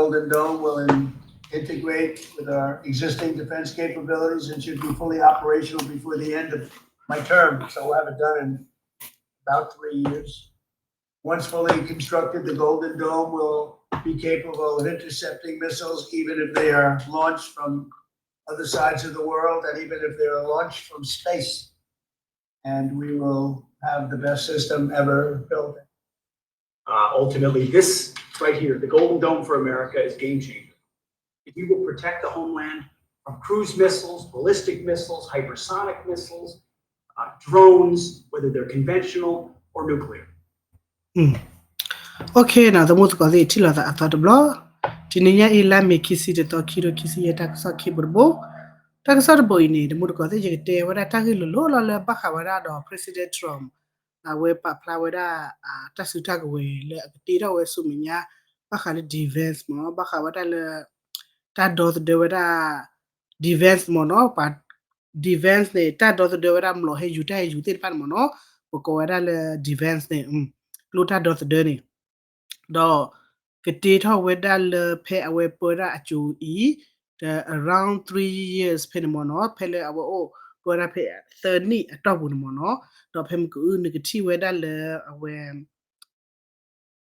Golden Dome will in- integrate with our existing defense capabilities and should be fully operational before the end of my term. So we'll have it done in about three years. Once fully constructed, the Golden Dome will be capable of intercepting missiles, even if they are launched from other sides of the world, and even if they are launched from space. And we will have the best system ever built. Uh, ultimately, this right here, the Golden Dome for America, is game changer. We will protect the homeland from cruise missiles, ballistic missiles, hypersonic missiles, uh, drones, whether they're conventional or nuclear. Okay နီၤ သမူသကိးသ့ၣ် ထံၣ်လိာ်သးအသီတဘျီ, တနံၤညါအံၤ လါမ့ၤ ခံဆံတသီ ခံကထိခံဆံယဲၢ် တၢ်ကစီၣ်ခံဘိတဘိ, တၢ်ကစီၣ်တဘိအံၤန့ၣ် သမူသကိးသ့ၣ် ယကတဲဝဲဒၣ်တၢ်ဂ့ၢ်လိၤလိၤလီၤ လၢဘၣ်ဃးဝဲဒၣ်ဒီး President Trump အဝဲပာ်ဖျါဝဲဒၣ် တၢ်စုတၢ်ကဝဲၤလၢအကတ့ထီၣ်ဝဲဆူမဲာ်ညါ ဘၣ်ဃးလၢ defense မ့ၢ်နီၤ, ဘၣ်ဃးဝဲဒၣ်လၢ တၢ်ဒီသဒၢဝဲဒၣ် defense မ့ၢ်နီၤ, ပှၤ defense န့ၣ် တၢ်ဒီသဒၢဝဲဒၣ် မျိာ်ဟဲယူၤတၢ်ဟဲယူၤသ့ၣ်တဖၣ်န့ၣ်မ့ၢ်နီၤ, ပကိးဝဲဒၣ်လၢ defense န့ၣ် ကျိတၢ်ဒီသဒၢန့ၣ်, ဒီးကတ့ထီၣ်ဝဲဒၣ်လၢဖဲအဝဲပၢတၢ်အစိၤအံၤ ဒီး around three years ဖဲန့ၣ်မ့ၢ်နီၤ, ဖဲလၢအဝဲအိၣ်ပၢတၢ်ဖဲသၢနံၣ်အတီၢ်ပူၤန့ၣ်မ့ၢ်နီၤ, ဒီးဖဲမ့ၢ်ကအု နကထံၣ်ဝဲဒၣ်လၢအဝဲ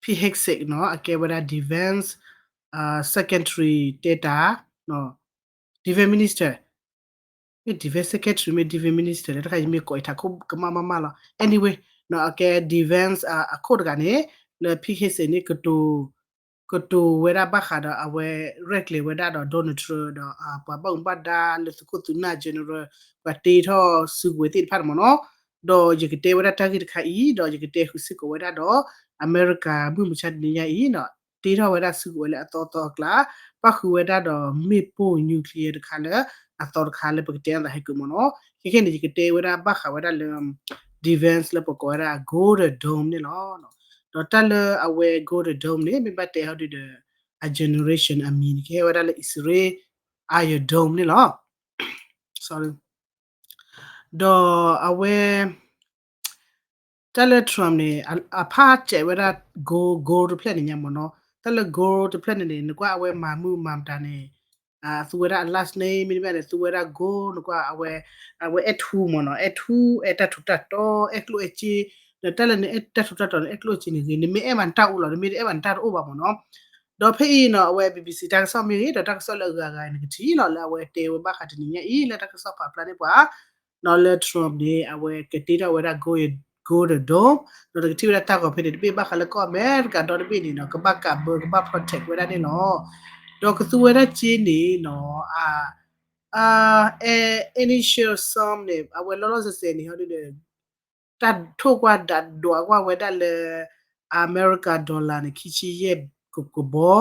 Pete Hegseth နီၤ, အကဲဝဲဒၣ် defense secretary တဲတၢ်, defense minister, မ့ၢ် defense secretary မ့ၢ် defense minister လၢတခါ ယမ့ၢ်ကိးအံၤထးခိၣ်ကမၣ်မၣ်မၣ်လီၤ. Anyway နီၤ အကဲ defense အခိၣ်တဂၤန့ၣ် လၢ Pete Hegseth န့ၣ် ကတိၤဝဲဒၣ်ဘၣ်ဃးဒီးအဝဲရဲၣ်ကျဲၤဝဲဒၣ်ဒီး Donald Trump ဒီးပှၤဘၣ်မူဘၣ်ဒါလၢသုးခိၣ်သုးနၢ် general ပှၤတ့ထီၣ်စုကဝဲၤသ့ၣ်တဖၣ်န့ၣ်မ့ၢ်နီၤ, ဒီးယကတဲဝဲဒၣ်တၢ်ဂ့ၢ်တခါအံၤ ဒီးယကတဲဃုာ်စ့ၢ်ကီးဝဲဒၣ်ဒီး အမဲရကၤမုၢ်မဆါတနံၤညါအံၤနီၤ တ့ထီၣ်ဝဲဒၣ်စုကဝဲၤလၢအသီသီအကျါ ပၣ်ဃုာ်ဝဲဒၣ်ဒီးမ့ၣ်ပိၢ် nuclear တခါလၢအသီတခါလၢပကတဲအသးဟဲက့ၤမ့ၢ်နီၤ. ခဲခဲန့ၣ် ယကတဲဝဲဒၣ်ဘၣ်ဃးဝဲဒၣ်လၢ defense လၢပကိးဝဲဒၣ် Golden Dome န့ၣ်လီၤ. ဒီးတၢ်လၢအဝဲ Golden Dome န့ၣ် မ့ၢ်ဘၣ်တဲဟီဒုဒီး အ generation အမံၤန့ၣ် ကဟဲဝဲဒၣ်လၢ Israel Iron Dome န့ၣ်လီၤ. ဒီးအဝဲ တၢ်လၢ Trump န့ၣ် အဖးစဲးဝဲဒၣ် goal goal တဖျၢၣ်န့ၣ်ညါမ့ၢ်နီၤ. တၢ်လၢ goal တဖျၢၣ်န့ၣ်န့ၣ် နကွၢ်အဝဲမၤမုၢ်မၤမတၤန့ၣ် အသူဝဲဒၣ်အ last name မ့တမ့ၢ်န့ၣ် သူဝဲဒၣ် goal နကွၢ်အဝဲ အဝဲအဲၣ်ထူမ့ၢ်နီၤ, အဲၣ်ထူ အဲၣ်တၢ်ထူးတၢ်တီၤ အဲၣ်ကျိၣ်အဲၣ်စ့, ဒီးတၢ်လၢနအဲၣ်တၢ်ထူးတၢ်တီၤန့ၣ် အဲၣ်ကျိၣ်အဲၣ်စ့န့ၣ်ဂ့ၤ, နမ့ၢ်အဲၣ်ဘၣ်နတၢ်အိၣ်လီၤ, နမ့ၢ်တအဲၣ်ဘၣ်နတၢ်တအိၣ်ဘၣ်မ့ၢ်နီၤ. ဒီးဖဲအံၤနီၤ အဝဲ BBC တၢ်ကစီၣ်မ့ၢ်ဂ့ၤ ဒီးတၢ်ကစီၣ်လၢအဂၤဂၤအံၤ နကထံၣ်လီၤ လၢအဝဲတဲဝဲဘၣ်ဃးတနံၤညါအံၤ လၢတၢ်ကစီၣ်ပာ်ဖျါန့ၢ်ပှၤ နီၤ လၢ Trump န့ၣ် အဝဲကတ့ထီၣ်ဝဲဒၣ် Golden Dome ဒီးနကထံၣ်ဝဲဒၣ်တၢ်ဂီၤဖဲန့ၣ် တဘ့ၣ်ဘၣ်ဃးလၢကီၢ်အမဲရကၤဒီတဘ့ၣ်န့ၣ်နီၤ ကဘၣ်ကးဘၢ ကဘၣ် protect ဝဲဒၣ်န့ၣ်လီၤ. ဒီးကသူဝဲဒၣ်စ့န့ၣ်နီၤ အ initial sum န့ၣ် အဝဲလီၤလီၤဆဲးဆဲးန့ၣ် ဟီဒ်န့ၣ် တၢ်ထိၣ်ကွၢ်ဒိးကွၢ်ဝဲဒၣ်လၢ အမဲရကၤ dollar န့ၣ် ခံဆံယဲၢ်ကဘီ,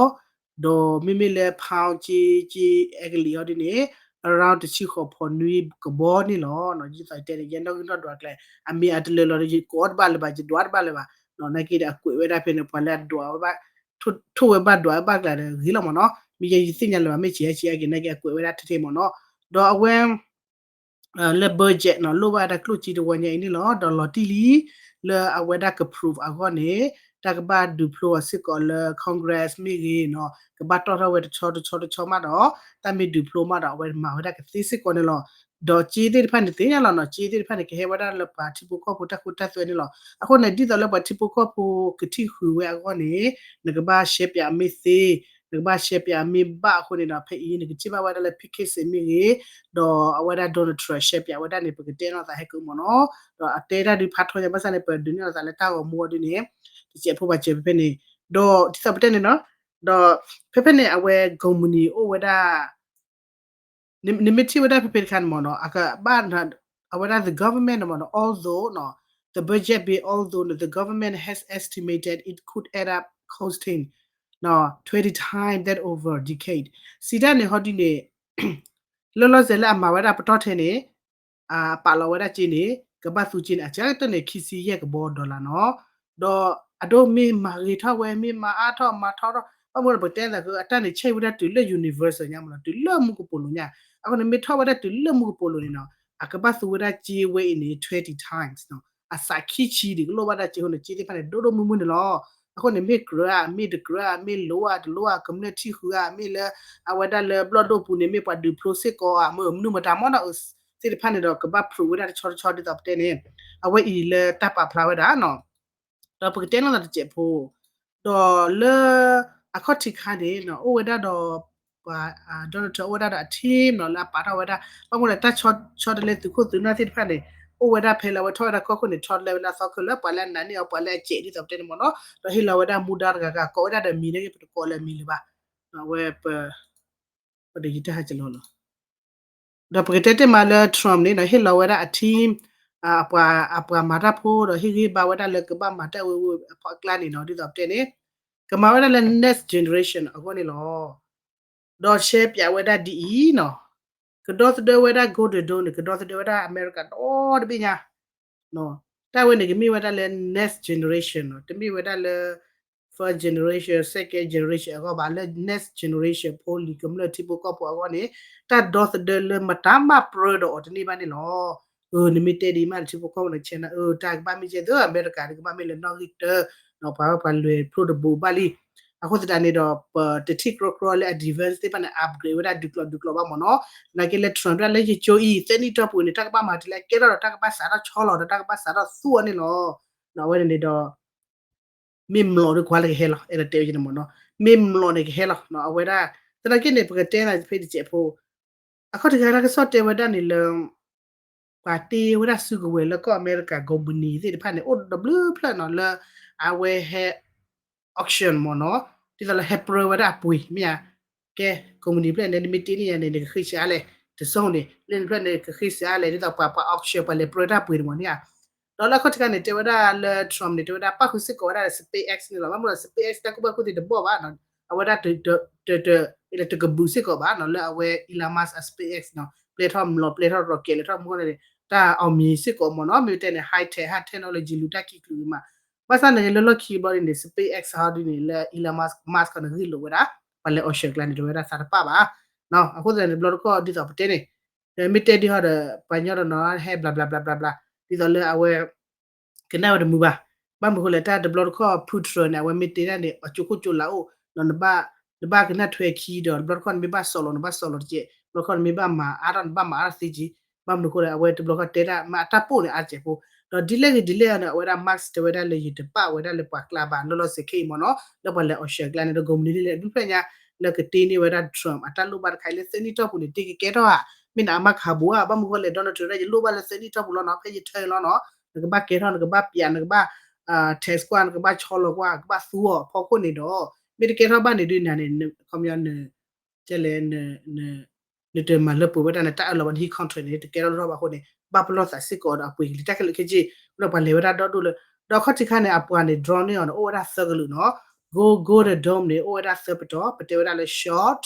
ဒီးမ့မ့ၢ်လၢ pound က့ က့ အဲကလံးဟီဒ်န့ၣ် around တဆံဃိးဖီနွံကဘီန့ၣ်လီၤ. ဒ်သိးယတဲန့ၣ် ယဲနီၣ်ဂံၢ်နီၣ်ဒွးကျဲ အမ့ၢ်အတလၢာ်လီၤဒီး ယကိးတဘၣ်လၢၤဘၣ် ယဒွးတဘၣ်လၢၤဘၣ်, နာ်က့ဒီးအကွဲးဝဲဒၣ်ဖဲန့ၣ် ပှၤလၢအဒွးဝဲဘၣ် ထိၣ်ဝဲဘၣ်ဒွးဝဲဘၣ်ကျါဒီးဂ့ၤလီၤမ့ၢ်နီၤ, မ့ၢ်ယဲယသ့ၣ်ညါလၢၤဘၣ် မ့ၢ်ဆံးဟဲဆံးအက့ၤနာ်က့အကွဲးဝဲဒၣ်ထဲထဲမ့ၢ်နီၤ, ဒီးအဝဲ လၢ budget နီၤ လိၣ်ဘၣ်ဝဲဒၣ်ကျိၣ်စ့တဝီညါအံၤန့ၣ်လီၤ. ဒီးလီၤတံၢ်လံ လၢအဝဲဒၣ်က prove အဂီၢ်န့ၣ် တၢ်ကဘၣ်ဒုးဖျိအီၤစ့ၢ်ကီးလၢ Congress မ့ၢ်ဂ့ၤနီၤ ကဘၣ်တီၣ်ထီၣ်ဝဲတဆီတဆီတဆီမးဒီး တၢ်မ့ၢ်ဒုးဖျိမးဒီး အဝဲမၤဝဲဒၣ်ကသ့စ့ၢ်ကီးန့ၣ်လီၤ. ဒီးစ့သ့ၣ်တဖၣ်န့ၣ်သ့ၣ်ညါလီၤနီၤ စ့သ့ၣ်တဖၣ်န့ၣ် ကဟဲဝဲဒၣ်လၢပှၤထံဖိကီၢ်ဖိတၢ်ခိတၢ်သွဲန့ၣ်လီၤ. အဃိန့ၣ် ဒ်သိးလၢပှၤထံဖိကီၢ်ဖိကထံၣ်ဃုာ်ဝဲအဂီၢ်န့ၣ် နကဘၣ်ရှဲပၠးမ့ၢ်သ့ နကဘၣ်ရှဲပၠးမ့ၢ်ဘၣ်အဃိန့ၣ်ဒီး ဖဲအံၤနကထံၣ်ဘၣ်ဝဲဒၣ်လၢ Pete Hegseth မ့ၢ်ဂ့ၤ ဒီးအဝဲဒၣ် Donald Trump ရှဲပၠးဝဲဒၣ်န့ၣ် ပကတဲနီၢ်သးဟဲက့ၤမ့ၢ်နီၤ, ဒီးအတဲတၢ်ဒုးဖးထီညါဘၣ်ဆၣ်န့ၣ် ပဒုးနဲၣ်လိာ်သးလၢတၢ်ဂီၤမူအီၤဒ်န့ၣ် တစဲးဖိပှၤစဲးဖဲဖဲန့ၣ်, ဒီးဒ်သိးပတဲန့ၣ်နီၤ, ဒီးဖဲဖဲန့ၣ် အဝဲ company အိၣ်ဝဲဒၣ် နမ့ၢ်ထံၣ်ဝဲဒၣ်ဖဲဖဲတခါန့ၣ်မ့ၢ်နီၤ အကဘၣ် အဝဲဒၣ် the government န့ၣ်မ့ၢ်နီၤ although နီၤ the budget being although နီၤ the government has estimated it could add up costing နီၤ twenty times that over decade စံးတၢ်န့ၣ်ဟီဒ်န့ၣ် လီၤလီၤဆဲးလၢအမၤဝဲဒၣ်ပတီၢ်ထဲန့ၣ် အပာ်လီၤဝဲဒၣ်စ့န့ၣ် ကဘၣ်သူစ့န့ၣ် အစှၤကတၢၢ်န့ၣ် ခံဆံယဲၢ်ကဘီ dollar နီၤ, ဒီးအဒိမ့ၢ်မၤဂ့ၤထီၣ်ဝဲ မ့ၢ်မၤအါထီၣ်မၤထီထီၣ် ဘၣ်မနုၤပတဲသးဃု အတၢ်န့ၣ် ဆဲးဝဲဒၣ်တုၤလၢ universal ညါမ့ၢ်နီၤ တုၤလၢမူကပိာ်လိၤညါ, အဃိန့ၣ် မ့ၢ်ထီၣ်ဝဲဒၣ်တုၤလၢမူကပိာ်လိၤန့ၣ်နီၤ အကဘၣ်သူဝဲဒၣ်စ့ဝဲအံၤန့ၣ် twenty times နီၤ အစးခံဆံဒံး ကလိၣ်ဘၣ်ဒၣ်စ့အဃိန့ၣ် စ့သ့ၣ်တဖၣ်န့ၣ် ဒိၣ်ဒိၣ်မုၢ်မုၢ်န့ၣ်လီၤ. အဃိန့ၣ် မ့ၢ်ကြၢးဧါ မ့ၢ်တကြၢးဧါ မ့ၢ်လိၤဧါတလိၤဧါ ကမျၢၢ်ထံၣ်ဃုဧါ မ့ၢ်လၢ အဝဲဒၣ်လၢဘျီၣ်ဒိၣ်ပူၤန့ၣ် မ့ၢ်ပှၤဒုးဖျိစ့ၢ်ကီးဧါ မ့ၢ်မနုၤမတၤမ့ၢ်နီၤ သ့ၣ်တဖၣ်န့ၣ်ဒီး ကဘၣ် prove ဝဲဒၣ်တဆီတဆီဒ်သိးပတဲန့ၣ် အဝဲအံၤလၢတၢ်ပာ်ဖျါဝဲဒၣ်နီၤ ဒီးပကတဲနီၤလီၤတစဲးဖိ ဒီးလၢ အခီၣ်ထံးခါန့ၣ် အိၣ်ဝဲဒၣ်ဒီး ပှၤ Donald Trump အိၣ်ဝဲဒၣ်ဒီးအ team နီၤ လၢအပာ်ထီၣ်ဝဲဒၣ် ဘၣ်မနုၤလဲၣ် တၢ်ဆီတလဲသုးခိၣ်သုးနၢ်သ့ၣ်တဖၣ်န့ၣ် အိၣ်ဝဲဒၣ်ဖဲလၢအဝဲထီၣ်ဝဲဒၣ်ကီၢ်ခိၣ်န့ၣ် ဆီတလဲဝဲဒၣ်သီခဲလၢာ် ပှၤလၢအနာ်န့ၢ်အီၤ ပှၤလၢအစဲးဒ်သိးပတဲန့ၣ်မ့ၢ်နီၤ ဒီးဟ့ၣ်လီၤဝဲဒၣ်မူဒါတဂၤဂၤ ကိးဝဲဒၣ်ဒီးမံၤန့ၣ် ပတကိးလၢအမံၤလၢၤဘၣ် အဝဲ ပ ပဒီးယတၢ်ဟးကလီလီၤ ဒီးပကတဲတ့ၢ်မးလၢ Trump န့ၣ်နီၤ ဟ့ၣ်လီၤဝဲဒၣ်အ team အပှၤ အပှၤမၤတၢ်ဖိဒီးဟ့ၣ်ဂံၢ်ဘါဝဲဒၣ်လၢကဘၣ်မၤတၢ်ဝဲဝဲအဖီအကျါန့ၣ်နီၤ ဒ်သိးပတဲန့ၣ် ကမၤဝဲဒၣ်လၢ next generation အဂီၢ်န့ၣ်လီၤ. ဒီးရှဲပၠးဝဲဒၣ်ဒ်အံၤနီၤ ကဒီသဒၢဝဲဒၣ် Golden Dome န့ၣ် ကဒီသဒၢဝဲဒၣ်အမဲရကၤဒီတဘ့ၣ်ညါ တၢ်ဝဲန့ၣ် ကမ့ၢ်ဝဲဒၣ်လၢ next generation နီၤ တမ့ၢ်ဝဲဒၣ်လၢ first generation second generation အဂီၢ်ဘၣ် လၢ next generation ဖိလံၤကမျၢၢ်ထံဖိကီၢ်ဖိအဂီၢ်န့ၣ် တၢ်ဒီသဒၢလၢမတၤမးပြၢဒီးအီၤတန့ၢ်ဘၣ်န့ၣ်လီၤ. နမ့ၢ်တဲဒ်မးလၢထံဖိကီၢ်ဖိန့ၣ် China အတၢ်ကဘၣ်မ့ၢ်ကဲသိး အမဲရကၤန့ၣ် ကဘၣ်မ့ၢ်လၢနီၣ်ဂံၢ်တၢ ပှၤဝဲပှၤလဲၤဖျိတဘူးဘၣ်လံ. အဃိသတးန့ၣ်ဒီး ပတထံၣ်ကြီကြီလၢအ defense သ့ၣ်တဖၣ်န့ၣ် upgrade ဝဲဒၣ်ဒုးကျိးဒုးကျိးဘၣ်မ့ၢ်နီၤ. နာ်က့လၢ Trump ဒၣ်လၢယကၠိအံၤ သၢနံၣ်တီၢ်ပူၤန့ၣ် တၢ်ကဘၣ်မၤတုၤလၢအကဲထီၣ်ဒီးတၢ်ကဘၣ်စးထီၣ်ဆီလီၤဒီးတၢ်ကဘၣ်စးထီၣ်သူအီၤန့ၣ်လီၤ. အဝဲန့ၣ်န့ၣ်ဒီး မ့ၢ်မျိာ်ဒီးကွၢ်လၢကဟဲလီၤ အဲၣ်ဒိးတဲဝဲန့ၣ်မ့ၢ်နီၤ. မ့ၢ်မျိာ်န့ၣ်ကဟဲလီၤ အဝဲဒၣ် သနာ်က့န့ၣ် ပကတဲနၤဖဲတစဲးဖိ အခီၣ်ထံးခါတၢ်ကစီၣ်တဲဝဲဒၣ်န့ၣ်လၢ ပှၤတ့ဝဲဒၣ်စုကဝဲၤလၢကီၢ်အမဲရကၤ ကုမ္ပဏီသ့ၣ်တဖၣ်န့ၣ် အိၣ်ဒီးဘျုးဖျၢၣ်နီၤ လၢအဝဲဟဲ auction မ့ၢ်နီၤ ဒ်သိးလၢဟဲပြၢဝဲဒၣ်အပှ့ၤ မ့ၢ်ဧါ. ကဲ ကုမ္ပဏီဖျၢၣ်န့ၣ် နမ့ၢ်တ့န့ၢ်ယၤန့ၣ် နကဃ့စှၤလဲၣ် တစိၢ်န့ၣ် လၢနဖျၢၣ်န့ၣ် ကဃ့စှၤလဲၣ် ဒ်သိးပှၤပှၤ auction ပှၤလဲၤပြၢတၢ်ပှ့ၤန့ၣ်မ့ၢ်န့ၣ်ဧါ. ဒီးလၢအခီၣ်ထံးခါန့ၣ် တဲဝဲဒၣ်လၢ Trump န့ၣ် တဲဝဲဒၣ်ပၣ်ဃုာ်စ့ၢ်ကီးဝဲဒၣ် SpaceX န့ၣ်လီၤ. ဘၣ်မနုၤလဲၣ် SpaceX တၢ်ကူၣ်ဘၣ်ကူၣ်သ့တဘီၣ်ဘၣ်နီၤ အဝဲဒၣ် တကဘူးစ့ၢ်ကီးဘၣ်နီၤ လၢအဝဲ Elon Musk အ SpaceX နီၤ ပျဲထီၣ်မျိာ် ပျဲထီၣ် rocket လဲၤထီၣ်မူန့ၣ် တၢ်အီၣ်မံၤစ့ၢ်ကီးမ့ၢ်နီၤ မ့ၢ်တဲန့ၣ် high tech high technology လူၤတၢ်ခံကလုာ်မး ဘၣ်ဆၣ်န့ၣ် လၢလီၢ်ခံဘျီဒ်န့ၣ် SpaceX ဟီဒ်န့ၣ် လၢ Elon Musk Musk န့ၣ် ဂ့ၢ်လိာ်ဝဲဒၣ် ပှၤလဲၤ auction ကျါန့ၣ် တဲဝဲဒၣ်သးတပၣ်ဘၣ် အဃိသတးန့ၣ် တဘျီတခီၣ်ဒ်သိးပတဲန့ၣ် မ့ၢ်တဲဒ်ဟီဒီး ပှၤညီတနီၤဟဲ blah blah blah blah blah ဒ်သိးလၢအဝဲ ကနၣ်ဝဲတမုာ်ဘၣ်. ဘၣ်မနုၤဃိလဲၣ် တၢ်တဘျီတခီၣ် Putin န့ၣ် အဝဲမ့ၢ်တဲဒၣ်န့ၣ် အကၠိခိၣ်ကၠိလၤအိၣ် နဘၣ် နဘၣ်ကနၣ်ထွဲခံဒီး တဘျီတခီၣ်နမ့ၢ်ဘၣ်စီၤလီၤ နဘၣ်စီၤလီၤတက့ၢ် တဘျီတခီၣ်နမ့ၢ်ဘၣ်မၤအါထီၣ် နဘၣ်မၤအါထီၣ်သ့က့ၢ်. ဘၣ်မနုၤဃိလဲၣ် အဝဲတဘျီတခီၣ်တဲဒၣ်မ့ၢ်အတၢ်ပိၢ်န့ၣ် အါတကဲးဖိ ဒီးဒ်လဲၣ်ဂ့ၤဒ်လဲၣ်အီၤန့ၣ် အဝဲဒၣ် Musk တဲဝဲဒၣ်လၢယတပာ်ဝဲဒၣ်လၢပှၤကျါဘၣ် လီၤလီၤဆဲးခဲအံၤမ့ၢ်နီၤ လၢပှၤလဲၤ auction ကျါန့ၣ်ဒီး ကုမ္ပဏီလၢအဒူၣ်ဖျၢၣ်ညါ လၢကတ့န့ၢ်ဝဲဒၣ် Trump အတၢ်လိၣ်ဘၣ်တခါအံၤလၢသၢနံၣ်တီၢ်ပူၤန့ၣ် တ့ကကဲထီၣ်ဧါ မ့ၢ်နအမါကဟးဘူးဧါ ဘၣ်မနုၤဃိလဲၣ် Donald Trump ဒၣ်ယလိၣ်ဘၣ်လၢသၢနံၣ်တီၢ်ပူၤလီၤနီၤ ဖဲယထၢလီၤနီၤ နကဘၣ်ကဲထီၣ် နကဘၣ်ပျး နကဘၣ် tax ကွၢ် နကဘၣ်ဆီလီၤကွၢ် ကဘၣ်သူအီၤဖီခိၣ်န့ၣ်ဒီး မ့ၢ်တကဲထီၣ်ဘၣ်န့ၣ်ဒုးနၤန့ၣ် ခီပညီ ကဲလဲၣ် နတမၤလၢပှဲၤဝဲဒၣ်နတၢ်အၢၣ်လီၤဘၣ် နဟံၣ် contract န့ၣ် တကဲထီၣ်လၢထီၣ်ဘၣ်အဃိန့ၣ် ဘၣ်ပလီၢ်သးစ့ၢ်ကီးဒီးအပှ့ၤကလံၤတၢ်ခဲလၢာ်ခဲဆ့ ဒီးပှၤလဲၤဝဲဒၣ်ဒီဒူၣ်လၢ ဒီးအခီၣ်ထံးခါန့ၣ် အပှၤန့ၣ် draw န့ၢ်အီၤန့ၣ် အိၣ်ဝဲဒၣ်သၢကလုာ်နီၤ Go Golden Dome န့ၣ် အိၣ်ဝဲဒၣ်သၢပတီၢ် ပတဲဝဲဒၣ်လၢ short,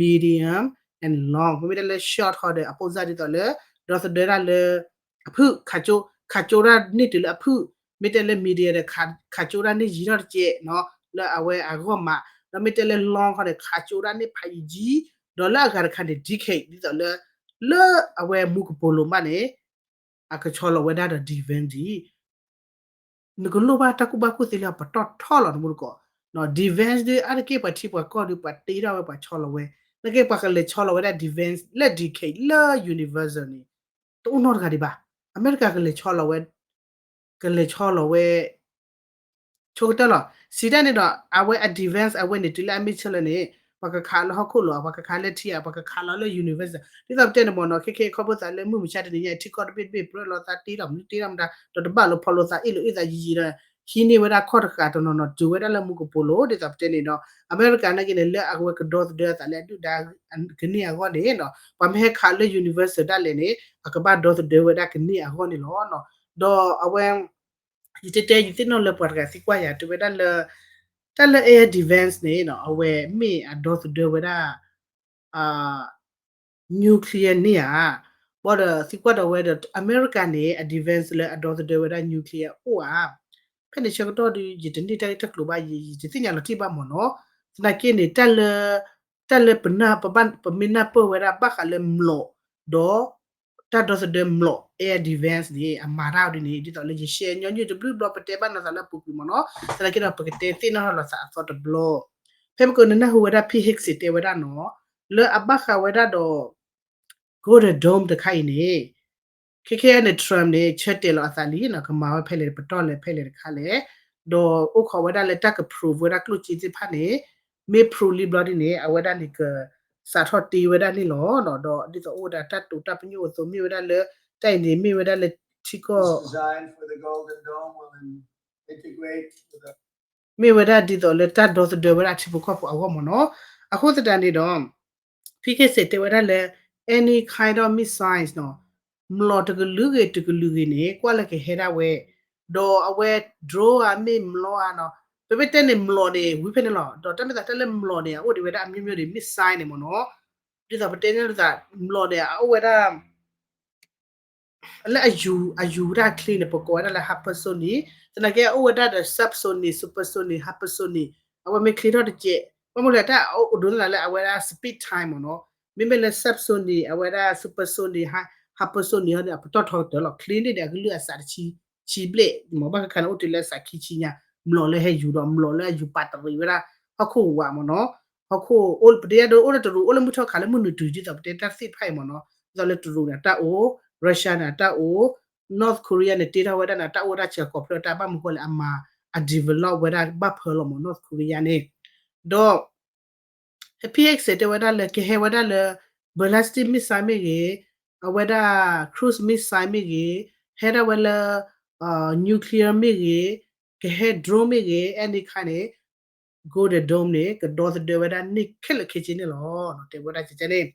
medium and long ပမ့ၢ်တဲလၢ short ဟီဒီး အပိၢ်စၢ်ဒ်သိးလၢ ဒီသဒၢတၢ်လၢ အဖုၣ် ခးကၠိ ခးကၠိတၢ်န့ၢ်တုၤလၢအဖုၣ် မ့ၢ်တဲလၢ medium ဒီး ခးကၠိတၢ်န့ၢ်ယံာ်ထီၣ်တကဲးနီၤ လၢအဝဲအဂီၢ်မး ဒီးမ့ၢ်တဲလၢ long ခီန့ၣ် ခးကၠိတၢ်န့ၢ်ဖးယံာ်ယံာ် ဒီးလၢအဂၤတခါန့ၣ် decade ဒ်သိးလၢ လၢအဝဲမူကပိာ်လိၤမးန့ၣ် အကဆီလီၤဝဲဒၣ်ဒီး defense ဒံး နကလိၣ်ဘၣ်တၢ်ကူၣ်ဘၣ်ကူၣ်သ့လၢအပတီၢ်ထီလီၤနမူတကိး defense ဒ်အါတက့ၢ်ပှၤထံပှၤကီၢ်ဒုး ပှၤတ့ထီၣ်ဝဲပှၤဆီလီၤဝဲ နာ်က့ပှၤကလဲၤဆီလီၤဝဲဒၣ် defense လၢ decade လၢ universal န့ၣ် တအိၣ်နီတဂၤဒံးဘၣ် အမဲရကၤကလဲၤဆီလီၤဝဲ ကလဲၤဆီလီၤဝဲ ဆိကတၢၢ်လီၤ စံးတၢ်န့ၣ်ဒီး အဝဲအ defense အဝဲန့ၣ် တုၤလၢအမ့ၢ်ဆၢလၢန့ၣ် ပှၤကခးလၢဟီၣ်ခိၣ်လီၤ ပှၤကခးလၢထံဧါ ပှၤကခးလီၤလၢ universal ဒ်သိးပတဲန့ၣ်မ့ၢ်နီၤ ခဲခဲခီဖျိသးလၢမုၢ်မဆါတနံၤညါ ထံကီၢ်တဘ့ၣ်တဘ့ၣ်ပြၢလိာ်သးတ့ထီၣ်မနုၤတ့ထီၣ်မတၤ ဒီးတဘၣ်လိာ်ဖီလိာ်သးအ့ၣ်လိာ်အ့ၣ်သးယံာ်ယံာ်ဒီး ဟံးန့ၢ်ဝဲဒၣ်ခီၣ်တဃာ်တနီၤနီၤ တုၤဝဲဒၣ်လၢမူကပိာ်လိၤ ဒ်သိးပတဲန့ၣ်ဒီး အမဲရကၤနာ်က့န့ၣ် လၢအဝဲကဒီသဒၢအသးလၢအဒုၣ်ဒါ ကန့ၢ်အဂီၢ်န့ၣ်ဒီး ပှၤမ့ၢ်ဟဲခးလၢ universal ဒၣ်လဲာ်န့ၣ် အကဘၣ်ဒီသဒၢဝဲဒၣ်ကန့ၢ်အဂီၢ်န့ၣ်လီၤ. ဒီးအဝဲ ယတဲတဲ ယသ့ၣ်နီၣ်လၢပှၤတဂၤသံကွၢ်ယၤ တဲဝဲဒၣ်လၢ တၢ်လၢ air defense န့ၣ် အဝဲမ့ၢ်အဒီသဒၢဝဲဒၣ် nuclear န့ၣ်ဧါ. ဘၣ်ဒီးသံကွၢ်ဒီးဝဲဒီး အမဲရကၤန့ၣ် အ defense လၢအဒီသဒၢဝဲဒၣ် nuclear အိၣ်ဧါ. ဖဲန့ၣ်ဆၢကတီၢ်ဒီး ယတန့ၢ်တၢ်ဂ့ၢ်တၢ်ကျိၤဘၣ် ယတသ့ၣ်ညါလီၤတံၢ်ဘၣ်မ့ၢ်နီၤ. သနာ်က့န့ၣ် တၢ်လၢ တၢ်လၢပနၢ် ပမ့ၢ်နၢ်ပၢၢ်ဝဲဒၣ်ဘၣ်ဃးလၢမျိာ် ဒီး တၢ်ဒီသဒၢမျိာ် air defense န့ၣ် အမၤတၢ်အီၤဒ်န့ၣ် ဒ်သိးလၢယရှဲညီနုၢ်တဘျုးဘျီ ပတဲဘၣ်နီၢ်သးလၢအပူၤကွံာ်မ့ၢ်နီၤ, သနာ်က့ဒီး ပကတဲသ့ၣ်နီၣ်ထီၣ်လိာ်သးအသီတဘျီ, ဖဲမ့ၢ်ကနၢ်ဟူဝဲဒၣ် Pete Hegseth တဲဝဲဒၣ်နီၤ, လၢအဘၣ်ဃးဝဲဒၣ်ဒီး Golden Dome တခါအံၤန့ၣ် ခဲခဲန့ၣ် Trump န့ၣ် ဆၢတဲာ်လီၤအသးလံနီၤ, ကမၤဝဲဖဲလဲၣ် ပတီၢ်လဲၣ်ဖဲလဲၣ်တခါလဲၣ်, ဒီးအိၣ်ခိးဝဲဒၣ်လၢတၢ်က prove ဝဲဒၣ်ကျိၣ်စ့သ့ၣ်တဖၣ်န့ၣ်, မ့ၢ် prove လံဘျီဒ်န့ၣ် အဝဲဒၣ်န့ၣ်က စးထီၣ်တ့ဝဲဒၣ်န့ၣ်လီၤ. ဒီးဒ်သိးအိၣ်ဝဲဒၣ်တၢ်တိာ်တၢ်ပညိၣ်အသိး မ့ၢ်ဝဲဒၣ်လၢ တၢ်အံၤန့ၣ် မ့ၢ်ဝဲဒၣ်လၢထံကီၢ် မ့ၢ်ဝဲဒၣ်ဒ်သိးလၢတၢ်ဒီသဒၢဝဲဒၣ်ထံဖိကီၢ်ဖိအဂီၢ်မ့ၢ်နီၤ. အဃိသတးန့ၣ်ဒီး Pete Hegseth တဲဝဲဒၣ်လၢ any kind of missiles နီၤ, မျိာ်တကလုာ်ဂ့ၤတကလုာ်ဂ့ၤန့ၣ် ကွၢ်လၢကဟဲဒၣ်ဝဲ, ဒီးအဝဲ drone ဧါ မ့ၢ်မျိာ်ဧါနီၤ, ပမ့ၢ်တဲန့ၣ် မျိာ်န့ၣ် ဝံၤဖဲန့ၣ်လီၤ. ဒီးတၢ်မ့ၢ်သးတၢ်လၢမျိာ်န့ၣ် အအိၣ်ဒံးဝဲဒၣ်အမျိုးမျိုးန့ၣ် missile န့ၣ်မ့ၢ်နီၤ, ဒ်သိးပတဲန့ၣ်သး မျိာ်န့ၣ် အအိၣ်ဝဲဒၣ် လၢအယူၤ အယူၤတၢ်ချ့န့ၣ် ပကိးဝဲဒၣ်လၢ hypersonic, သနာ်က့အအိၣ်ဝဲဒၣ်ဒီး subsonic, supersonic, hypersonic, အဝဲမ့ၢ်ချ့ထီၣ်တကဲး, ဘၣ်မနုၤလဲၣ်တၢ်အိၣ်ဒိးန့ၢ်လၢအဝဲဒၣ် speed time မ့ၢ်နီၤ, မ့မ့ၢ်လၢ subsonic အဝဲဒၣ် supersonic, hy- hypersonic ဟီန့ၣ် အပတီၢ်ထီကတၢၢ်လီၤ. ချ့န့ၣ်ဒီးအကလုၢ်အစးတဆံ ဆံဘျဲၣ်မ့ၢ် ဘၣ်ဃးခါန့ၣ်အိၣ်တုၤလၢအစးခံဆံညါ, မျိာ်လၢဟဲယူၤဒီးမျိာ်လၢအယူၤပာ်တရံးဝဲဒၣ် ဟီၣ်ခိၣ်ဝးမ့ၢ်နီၤ, ဟီၣ်ခိၣ်အိၣ် ပတဲယါဒိအိၣ်လၢတရူး အိၣ်လၢမုၢ်ထီၣ်ခးလၢမုၢ်နုာ်တုၤ ဒ်သိးပတဲတၢ်သ့ၣ်တဖၣ်အံၤမ့ၢ်နီၤ, ဒ်သိးလၢတရူးန့ၣ်အတၢ်အိၣ်, Russia န့ၣ်အတၢ်အိၣ်, North Korea န့ၣ် တ့ထီၣ်ဝဲဒၣ်န့ၣ် အတၢ်အိၣ်ဝဲဒၣ်စှၤကိးဖျၢၣ်တၢ် ဘၣ်မနုၤဃိလဲၣ် အမၤ အ develop ဝဲဒၣ်ဘၣ်ဖၢလီၤမ့ၢ် North Korea န့ၣ်, ဒီး Pete Hegseth တဲဝဲဒၣ်လၢ ကဟဲဝဲဒၣ်လၢ ballistic missile မ့ၢ်ဂ့ၤ, အဝဲဒၣ် cruise missile မ့ၢ်ဂ့ၤ, ဟဲဒၣ်ဝဲလၢ nuclear မ့ၢ်ဂ့ၤ, ကဟဲ drone မ့ၢ်ဂ့ၤ, any kind န့ၣ် Golden Dome န့ၣ် ကဒီသဒၢဝဲဒၣ်န့ၣ်ခဲလၢာ်ခဲဆ့န့ၣ်လီၤ. တဲဝဲဒၣ်ကဲန့ၣ်,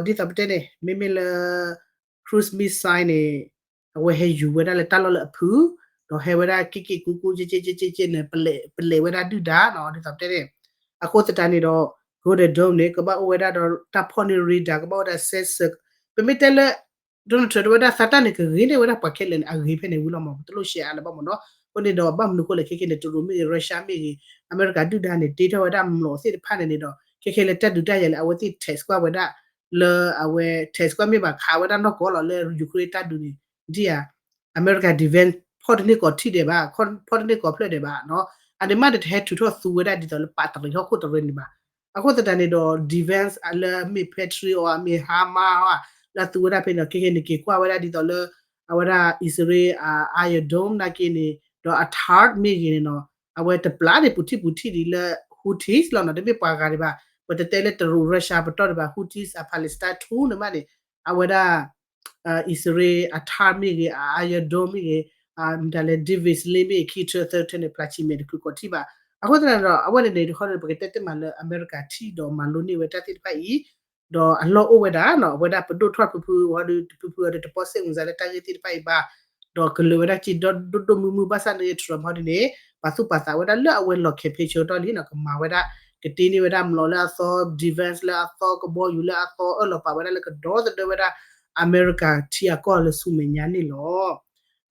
ဒီးဒ်သိးပတဲန့ၣ် မ့မ့ၢ်လၢ cruise missile န့ၣ် အဝဲဟဲယူၤဝဲဒၣ်လၢတၢ်လီၢ်လၢအဖုၣ်, ဒီးဟဲဝဲဒၣ်က့ၣ်က့ၣ်ကူကူက့က့က့က့န့ၣ် ပလဲၤဝဲဒၣ်ဒုၣ်ဒါနီၤ ဒ်သိးပတဲန့ၣ်, အဃိသတးန့ၣ်ဒီး Golden Dome န့ၣ် ကဘၣ်အိၣ်ဝဲဒၣ်ဒီးတၢ်ဖီၣ်န့ၢ် radar ကဘၣ်အိၣ်ဝဲဒၣ် sensor, ပမ့ၢ်တဲလၢ Donald Trump တဲဝဲဒၣ်သးတၢ်န့ၣ် ကဂ့ၤန့ၢ်ဝဲဒၣ်ပှၤခဲလၢာ်န့ၣ် အဂ့ၤဖဲန့ၣ်ဝံၤလီၤမ့ၢ် ပတလိၣ်ရှဲအါလၢၤဘၣ်မ့ၢ်နီၤ, အဃိန့ၣ်ဒီး ဘၣ်မနုၤဃိလဲၣ် ခဲခဲန့ၣ် တရူးမ့ၢ်ဂ့ၤ Russia မ့ၢ်ဂ့ၤ အမဲရကၤဒုၣ်ဒါန့ၣ် တ့ထီၣ်ဝဲဒၣ်မျိာ်သ့ၣ်တဖၣ်န့ၣ်န့ၣ်ဒီး ခဲခဲလၢတၢ်ဒုးတၢ်ယၤလၢအဝဲသ့ၣ် test ကွၢ်ဝဲဒၣ် လၢအဝဲ test ကွၢ်မ့ၢ်ဘၣ် ခးဝဲဒၣ်နီၢ်ကီၢ်လီၤလၢ Ukraine တၢ်ဒုးန့ၣ် ဒ်ဧါ အမဲရကၤ defense ဖီၣ်တန့ၢ်ကီးထံၣ်ဒဲးဘၣ်, ဖီၣ်တန့ၢ်ကီးဖျၢၣ်ဒဲးဘၣ်နီၤ, အန့ၣ်မးန့ၣ် တဟဲထုးထီၣ်သူဝဲဒၣ်ဒ်သိးလၢ ပာ်တရံးဟီၣ်ခိၣ်တရံးန့ၣ်ဘၣ်. အဃိသတးန့ၣ်ဒီး defense လၢမ့ၢ် Patriot အမ့ၢ် HIMARS အ လၢအသူဝဲဒၣ်ဖဲန့ၣ်ဒီး ခဲခဲန့ၣ် က့ၤကွၢ်ဝဲဒၣ်ဒ်သိးလၢ အဝဲဒၣ် အံၣ်စရ့လး Iron Dome နာ်က့န့ၣ် ဒီးအ THAAD မ့ၢ်ဂ့ၤန့ၣ်နီၤ, အဝဲတပျၢ်န့ၣ် ပူၤထံၣ်ပူၤထံၣ်ဒ်လၢ Houthis လီၤနီၤ, တမ့ၢ်ပှၤဂၤဒံးဘၣ်, ပတတဲလၢတရူး Russia ပတီၢ်ဒံးဘၣ်, Houthis အ Palestine ထူန့ၣ်မးန့ၣ် အဝဲဒၣ် အံၣ်စရ့လး အ THAAD မ့ၢ်ဂ့ၤ, အ Iron Dome မ့ၢ်ဂ့ၤ, မတၤလဲၣ် David's Sling မ့ၢ်ဂ့ၤ ခံထၢသၢထၢန့ၣ် ဖျါဆံးမဲာ်တချုးကီးထံၣ်ဘၣ်. အဃိသတးန့ၣ်ဒီး အဝဲန့ၣ်န့ၣ်တခီန့ၣ် ပကတဲတ့ၢ်မးလၢအမဲရကၤထံၣ်ဒီးမၤလိန့ၢ်ဝဲတၢ်သ့ၣ်တဖၣ်အံၤ, ဒီးအလီၢ်အိၣ်ဝဲဒၣ်နီၤ, အဝဲဒၣ်ပဒိၣ်ထီၣ်ဖုဖုဝဲဒီး တဖုဖုဝဲဒီး တပီၢ်စ့ၣ်မုၢ်စါလၢတၢ်ဂ့ၢ်သ့ၣ်တဖၣ်အံၤဘၣ်, ဒီးကလၢၤဝဲဒၣ်စ့ဒီဒိၣ်ဒိၣ်မုၢ်မုၢ် ဘၣ်ဆၣ်န့ၣ် Trump ဟီဒ်န့ၣ် ပာ်သူၣ်ပာ်သးဝဲဒၣ်လၢအဝဲလီၤ campaign ဆၢကတီၢ်လံနီၤ, ကမၤဝဲဒၣ် ကတ့န့ၢ်ဝဲဒၣ်မျိာ်လၢအသီ defense လၢအသီ ကဘီယူၤလၢအသီ အၢၣ်လီၤပာ်ဝဲဒၣ်လၢကဒီသဒၢဝဲဒၣ် အမဲရကၤထံအကီၢ်လၢဆူမဲာ်ညါန့ၣ်လီၤ.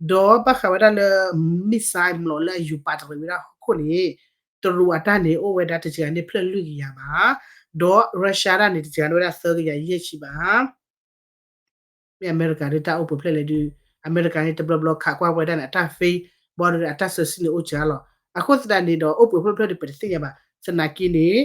ဒီးဘၣ်ဃးဝဲဒၣ်လၢ missile မျိာ်လၢအယူၤပာ်တရံးဝဲဒၣ်ဟီၣ်ခိၣ်န့ၣ် တရူးအတၢ်န့ၣ် အိၣ်ဝဲဒၣ်တစှၤန့ၢ်ဖျၢၣ်လွံၢ်ကယၤဘၣ်, ဒီး Russia တၢ်န့ၣ် တစှၤန့ၢ်ဝဲဒၣ်သၢကယၤယဲၢ်ဆံဘၣ် မ့ၢ်အမဲရကၤဒ်တၢ်အိၣ်ပှဲၤဖျၢၣ်လဲၣ်ဒုး အမဲရကၤန့ၣ် တဘျီဘျီခးကွၢ်ဝဲဒၣ်န့ၣ် အတၢ် fake ဘၣ်ဒီးအတၢ်စၢၤစံန့ၣ်အိၣ်စှၤလီၤ. အဃိသတးန့ၣ်ဒီး အိၣ်ပှဲၤဖျၢၣ်ဖျၢၣ်ဒုး ပတသ့ၣ်ညါဘၣ်. သနာ်က့န့ၣ်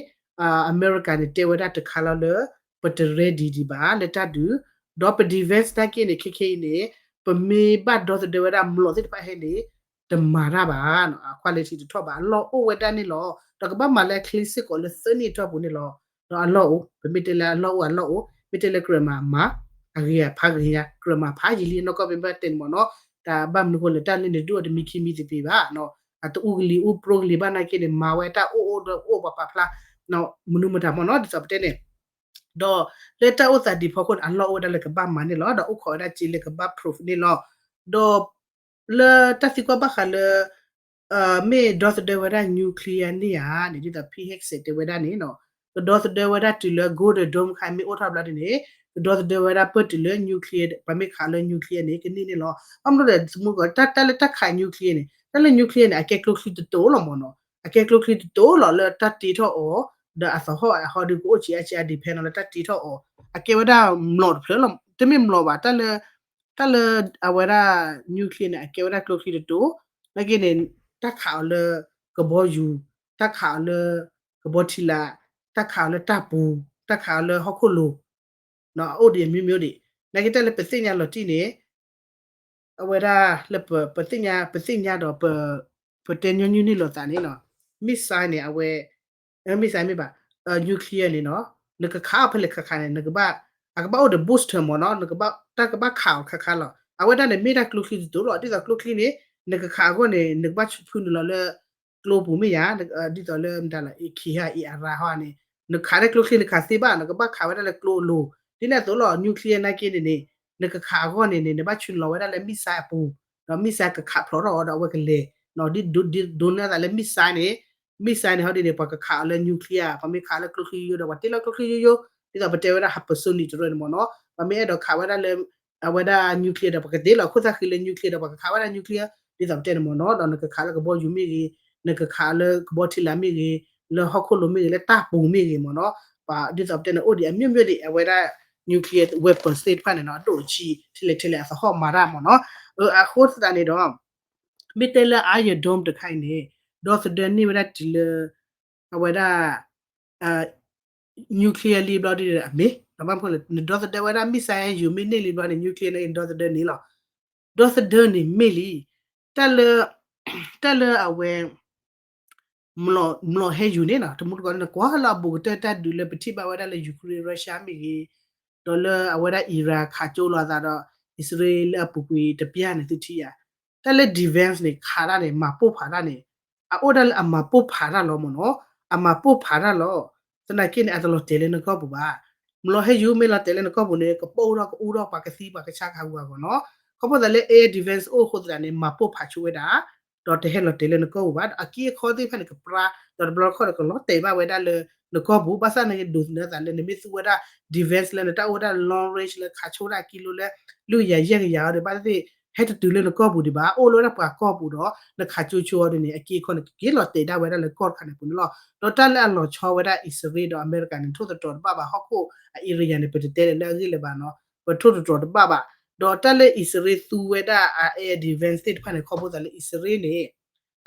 အမဲရကၤန့ၣ် တဲဝဲဒၣ်တခါလီၤလၢ ပတ ready ဒံးဘၣ်လၢတၢ်ဒုး, ဒီးပ defense နာ်က့န့ၣ် ခဲခဲအံၤန့ၣ် ပမ့ၢ်ဘၣ်ဒီသဒၢဝဲဒၣ်မျိာ်သ့ၣ်တဖၣ်ဟဲန့ၣ် တမၤတၢ်ဘၣ်, အ quality တထီၣ်ဘၣ်, အလီၢ်အိၣ်ဝဲဒၣ်န့ၣ်လီၤ. ဒီးကဘၣ်မၤလၢအချ့စ့ၢ်ကီးလၢသၢနံၣ်အတီၢ်ပူၤန့ၣ်လီၤ. ဒီးအလီၢ်အိၣ်, ပမ့ၢ်တဲလၢအလီၢ်အိၣ်အလီၢ်အိၣ်, မ့ၢ်တဲလၢကြၢးမၤမၤ, အဂ့ၤအဖးဂ့ၤညါ, ကြၢးမၤဖးယံာ်လံအနီၢ်ကီၢ် မ့ၢ်ဘၣ်တဲန့ၣ်မ့ၢ်နီၤ, တၢ်ဘၣ်မနုၤဃိလဲၣ် တၢ်လၢန့ၣ်ဒုးအီၤတမံခ့မံသပ့ၤဘၣ်, အတအူကလံၤအူပြိကလံၤဘၣ်နာ်က့န့ၣ် မၤဝဲတၢ်အိၣ်အိၣ်ဒီးအိၣ်ပှၤပာ်ဖျါ မနုၤမတၤမ့ၢ်နီၤ ဒ်သိးပတဲန့ၣ် ဒီးလၢတၢ်အိၣ်သးဒံးဖီခိၣ်န့ၣ် အလီၢ်အိၣ်ဝဲဒၣ်လၢကဘၣ်မၤန့ၣ်လီၤ. ဒီးအိၣ်ခိးဝဲဒၣ်စ့လၢကဘၣ် proof န့ၣ်လီၤ. ဒီးလၢတၢ်သံကွၢ်ဘၣ်ဃးလၢ မ့ၢ်ဒီသဒၢဝဲဒၣ် nuclear န့ၣ်ဧါန့ၣ် ဒ်သိး Pete Hegseth တဲဝဲဒၣ်န့ၣ် ကဒီသဒၢဝဲဒၣ်တုၤလၢ Golden Dome ခါမ့ၢ်အိၣ်ထီၣ်ဘျီဒ်န့ၣ် ကဒီသဒၢဝဲဒၣ်ပၢၢ်တုၤလၢ nuclear ပှၤမ့ၢ်ခးလၢ nuclear န့ၣ် ကန့ၢ်န့ၣ်လီၤ. ဘၣ်မနုၤဒီး သမူကီး တၢ်လၢတၢ်ခး nuclear န့ၣ် တၢ်လၢ nuclear န့ၣ် အကဲကျိချံတတိၤလီၤမ့ၢ်နီၤ. အကဲကျိချံတတိၤလီၤလၢတၢ်တ့ထီၣ်အီၤ ဒီးအသဟီၣ်အဟီဒီးကအိၣ်ဆံးအါဆံးအါ depend လီၤလၢတၢ်တ့ထီၣ်အီၤ အကဲဝဲဒၣ်မျိာ်တဖျၢၣ်လီၤ. တမ့ၢ်မျိာ်ဘၣ် တၢ်လၢ တၢ်လၢအဝဲဒၣ် nuclear န့ၣ် အကဲဝဲဒၣ်ကျိချံတဒိၣ်, နာ်က့န့ၣ် တၢ်ခးအီၤလၢကဘီယူၤ, တၢ်ခးအီၤလၢ ကဘီထံလာ်, တၢ်ခးအီၤလၢတၢ်ပူၤ, တၢ်ခးအီၤလၢဟီၣ်ခိၣ်လိၤ, အအိၣ်ဒံးအမျိုးမျိုးဒံး, နာ်က့တၢ်လၢပသ့ၣ်ညါလီၤတံၢ်န့ၣ် အဝဲဒၣ်လၢပ ပသ့ၣ်ညါ ပသ့ၣ်ညါဒီး ပတဲညီနုၢ်န့ၢ်လိာ်သးန့ၣ်နီၤ, missile န့ၣ် အဝဲ missile မ့ၢ်ဘၣ် nuclear န့ၣ်နီၤ, နကခးအီၤဖဲလဲၣ်ခးခးန့ၣ် နကဘၣ် အကဘၣ်အိၣ်ဒီး booster မ့ၢ်နီၤ, နကဘၣ် တၢ်ကဘၣ်ခးအီၤခါခါလီၤ. အဝဲဒၣ်န့ၣ် မ့ၢ်ဒၣ်ကျိချံတဒိၣ်လီၤ. ဒ်သိးကျိချံန့ၣ် နကခးအဂီၢ်န့ၣ် နကဘၣ်ဖုနုာ်လီၤလၢ ကျိပူၤမ့ၢ်ယၤ, ဒ်သိးလၢမတၤလီၤ အ့ၣ်ခ့ဟါ အ့ၣ်အရါဟီန့ၣ် နခးဒၣ်ကျိချံနခးသ့ဘၣ်, နကဘၣ်ခးဝဲဒၣ်လၢကျိအလိၤ, ဒ်န့ၣ်အသိးလီၤ. nuclear နာ်က့န့ၣ်န့ၣ် နကခးအဂီၢ်န့ၣ်န့ၣ် နဘၣ်ဆူနုာ်လီၤဝဲဒၣ်လၢ missile အပူၤ, ဒီး missile ကခးဖျိးထီၣ်အီၤဒီးအဝဲကလဲၤ, ဒ်ဒိးန့ၢ်အသးလၢ missile န့ၣ်, missile န့ၣ် ဟီဒ်န့ၣ် ပှၤကခးအီၤလၢ nuclear, ပှၤမ့ၢ်ခးလၢကျိချံယိယိဒီး ပှၤတ့လီၤကျိချံယိယိ, ဒ်သိးပတဲဝဲဒၣ် hypersonic တရၢန့ၣ်မ့ၢ်နီၤ, ပှၤမ့ၢ်အဲၣ်ဒိးခးဝဲဒၣ်လၢ အဝဲဒၣ် nuclear ဒီး ပှၤကတ့လီၤခိၣ်သၣ်ဃံလၢ nuclear ဒီး ပှၤကခးဝဲဒၣ် nuclear ဒ်သိးပတဲန့ၣ်မ့ၢ်နီၤ, ဒီးနကခးလၢကဘီယူၤမ့ၢ်ဂ့ၤ, နကခးလၢကဘီထံလာ်မ့ၢ်ဂ့ၤ, လၢဟီၣ်ခိၣ်လိၤမ့ၢ်ဂ့ၤ, လၢတၢ်ပူၤမ့ၢ်ဂ့ၤမ့ၢ်နီၤ, ပှၤဒ်သိးပတဲန့ၣ် အိၣ်ဒံးအမျိုးမျိုးဒံး အဝဲဒၣ် nuclear weapons သ့ၣ်တဖၣ်န့ၣ်နီၤ, အဒိၣ်အဆံး ထဲလဲၣ်ထဲလဲၣ်အသဟီၣ်မၤတၢ်မ့ၢ်နီၤ, အဃိသတးန့ၣ်ဒီး မ့ၢ်တဲလၢ Iron Dome တခါအံၤန့ၣ် ဒီသဒၢန့ၢ်ဝဲဒၣ်တုၤလၢ အဝဲဒၣ် nuclear လံဘျီဒ်အမ့ၢ်, နဒီသဒၢဝဲဒၣ် missile ယူၤမ့ၢ်န့ၢ်လံဘျီန့ၣ် nuclear န့ၣ် ဒီသဒၢန့ၢ်လီၤ. ဒီသဒၢန့ၣ်မ့ၢ်လံ, တၢ်လၢ တၢ်လၢအဝဲ မျိာ်ဟဲယူၤန့ၣ်နီၤ, တမူတကိးန့ၣ် ကွၢ်လၢအဘူးကတၢၢ်တၢ်ဒုးလၢပထံၣ်ဘၣ်ဝဲဒၣ်လၢ Ukraine Russia မ့ၢ်ဂ့ၤ, ဒီးလၢအဝဲဒၣ် Iran ခးကၠိလိာ်အသးဒီး အံၣ်စရ့လးလၢအပူၤကွံာ်တပျၢ်န့ၣ် သုထံၣ်ယၤ, တၢ်လၢ defense န့ၣ် ခးတၢ်န့ၣ် မၤပိၢ်ဖးတၢ်န့ၣ် အအိၣ်ဒၣ်လၢအမၤပိၢ်ဖးတၢ်လီၤမ့ၢ်နီၤ, အမၤပိၢ်ဖးတၢ်လီၤ. သနာ်က့န့ၣ် အတလီၤတဲာ်လၢနကီၢ်ပူၤဘၣ်. မျိာ်ဟဲယူၤမ့ၢ်လီၤတဲာ်လၢနကီၢ်ပူၤန့ၣ် ကပိၢ်ထီၣ်ကအူထီၣ်ပှၤကသံပှၤကဆါကဟးဂူာ်ဟးဂီၤနီၤ. ခီဖျိသးလၢ air defense အိၣ်အဃိသတးန့ၣ် မၤပိၢ်ဖးဆိဝဲဒၣ် ဒီးတဟဲလီၤတဲာ်လၢနကီၢ်ပူၤဘၣ်. ဒီးအက့အခီသ့ၣ်တဖၣ်န့ၣ် ကပြါ ဒီးတဘျီတခီၣ်ဒီးကလီၤတဲာ်ဘၣ်ဝဲဒၣ်လၢနကီၢ်ပူၤ, ဘၣ်ဆၣ်န့ၣ် ဒိးသန့ၤသးလၢနမ့ၢ်သူဝဲဒၣ် defense လၢနတၢ်အိၣ်ဝဲဒၣ် long range လၢခးဆိဝဲဒၣ်ကံလိလၢ လွံၢ်ကယၤယဲၢ်ကယၤအီၤဒီး ဘၣ်သ့ၣ်သ့ၣ် ဟဲတတုၤလၢနကီၢ်ပူၤဒံးဘၣ်, အိၣ်လၢဝဲဒၣ်ပှၤကီၢ်ပူၤဒီး နခးကၠိဆိအီၤဒ်န့ၣ် အက့အခီန့ၣ် ကက့ၤလီၤတဲာ်ဒၣ်ဝဲဒၣ်လၢကီၢ်တခါန့ၣ်ပူၤန့ၣ်လီၤ. ဒီးတၢ်လၢအလီၤဆီဝဲဒၣ်အံၣ်စရ့လးဒီးအမဲရကၤန့ၣ် ထိၣ်သတြီၤတဘၣ်ဘၣ် ဟီၣ်ခိၣ်အ area န့ၣ် ပတတဲလၢၤလၢအဂ့ၢ်လၢၤဘၣ်နီၤ, ပထိၣ်သတြီၤတဘၣ်ဘၣ်. ဒီးတၢ်လၢအံၣ်စရ့လးသူဝဲဒၣ်အ air defense သ့ၣ်တဖၣ်န့ၣ် ခီဖျိသးလၢအံၣ်စရ့လးန့ၣ်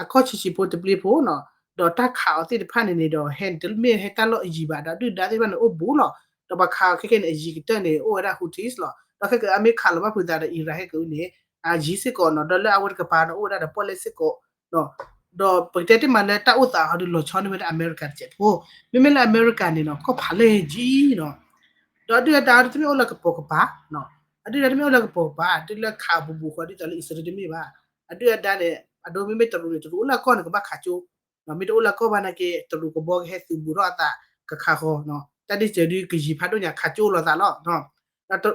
အခီၣ်ဆံးဆံးဖိတပျ့ၤဖိနီၤ, ဒီးတၢ်ခးအီၤသ့ၣ်တဖၣ်န့ၣ်န့ၣ်ဒီး ဟဲတမ့ၢ်ဟဲတၢ်လီၢ်အယံၤဘၣ်, ဒီးဒုၣ်ဒါသ့ၣ်တဖၣ်န့ၣ်အိၣ်ဘူးလီၤ. ဒီးပှၤခးအီၤခဲကဲန့ၣ် အယံၤကတၢၢ်န့ၣ် အိၣ်ဝဲဒၣ် Houthis လီၤ. ဒီးခဲကနံၣ်အမ့ၢ်ခးလီၤဘၣ်ဖုးသးဒီး Iran ဟဲက့ၤန့ၣ် အယံၤစ့ၢ်ကီးနီၤ, ဒီးလၢအဝဲတကပၤန့ၣ် အိၣ်ဝဲဒၣ်ဒီးပီၣ်လဲၣ်စ့ၢ်ကီး ဒီးပကတဲတ့ၢ်မးလၢတၢ်အိၣ်သးဟီဒုးလီၤဆီန့ၢ်ဝဲဒၣ်အမဲရကၤတစဲးဖိ, မ့မ့ၢ်လၢအမဲရကၤန့ၣ်နီၤ ကီၢ်ဖးလဲၢ်ယံၤနီၤ, ဒီးအဒုၣ်အဒါတမ့ၢ်အိၣ်လၢကပိာ်ကပၤ, အဒုၣ်အဒါတမ့ၢ်အိၣ်လၢကပိာ်ကပၤ တုၤလၢခးဘူးဘူးဃီဒ်သိးလၢအံၣ်စရ့လးတမ့ၢ်ဘၣ်, အဒုၣ်အဒါန့ၣ် အဒိမ့မ့ၢ်တရူးန့ၣ် တရူးအိၣ်လၢအကီၢ်န့ၣ် ကဘၣ်ခးကၠိ မ့ၢ်တအိၣ်လၢအကီၢ်ဘၣ်နာ်က့ တရူးကဘီကဟဲသုးဘူးထီၣ်အသး ကခးဃီ, တၢ်ဒ်စၢၤဒုးကယံာ်ဖးဒိၣ်ညါ ခးကၠိလိာ်သးလီၤ.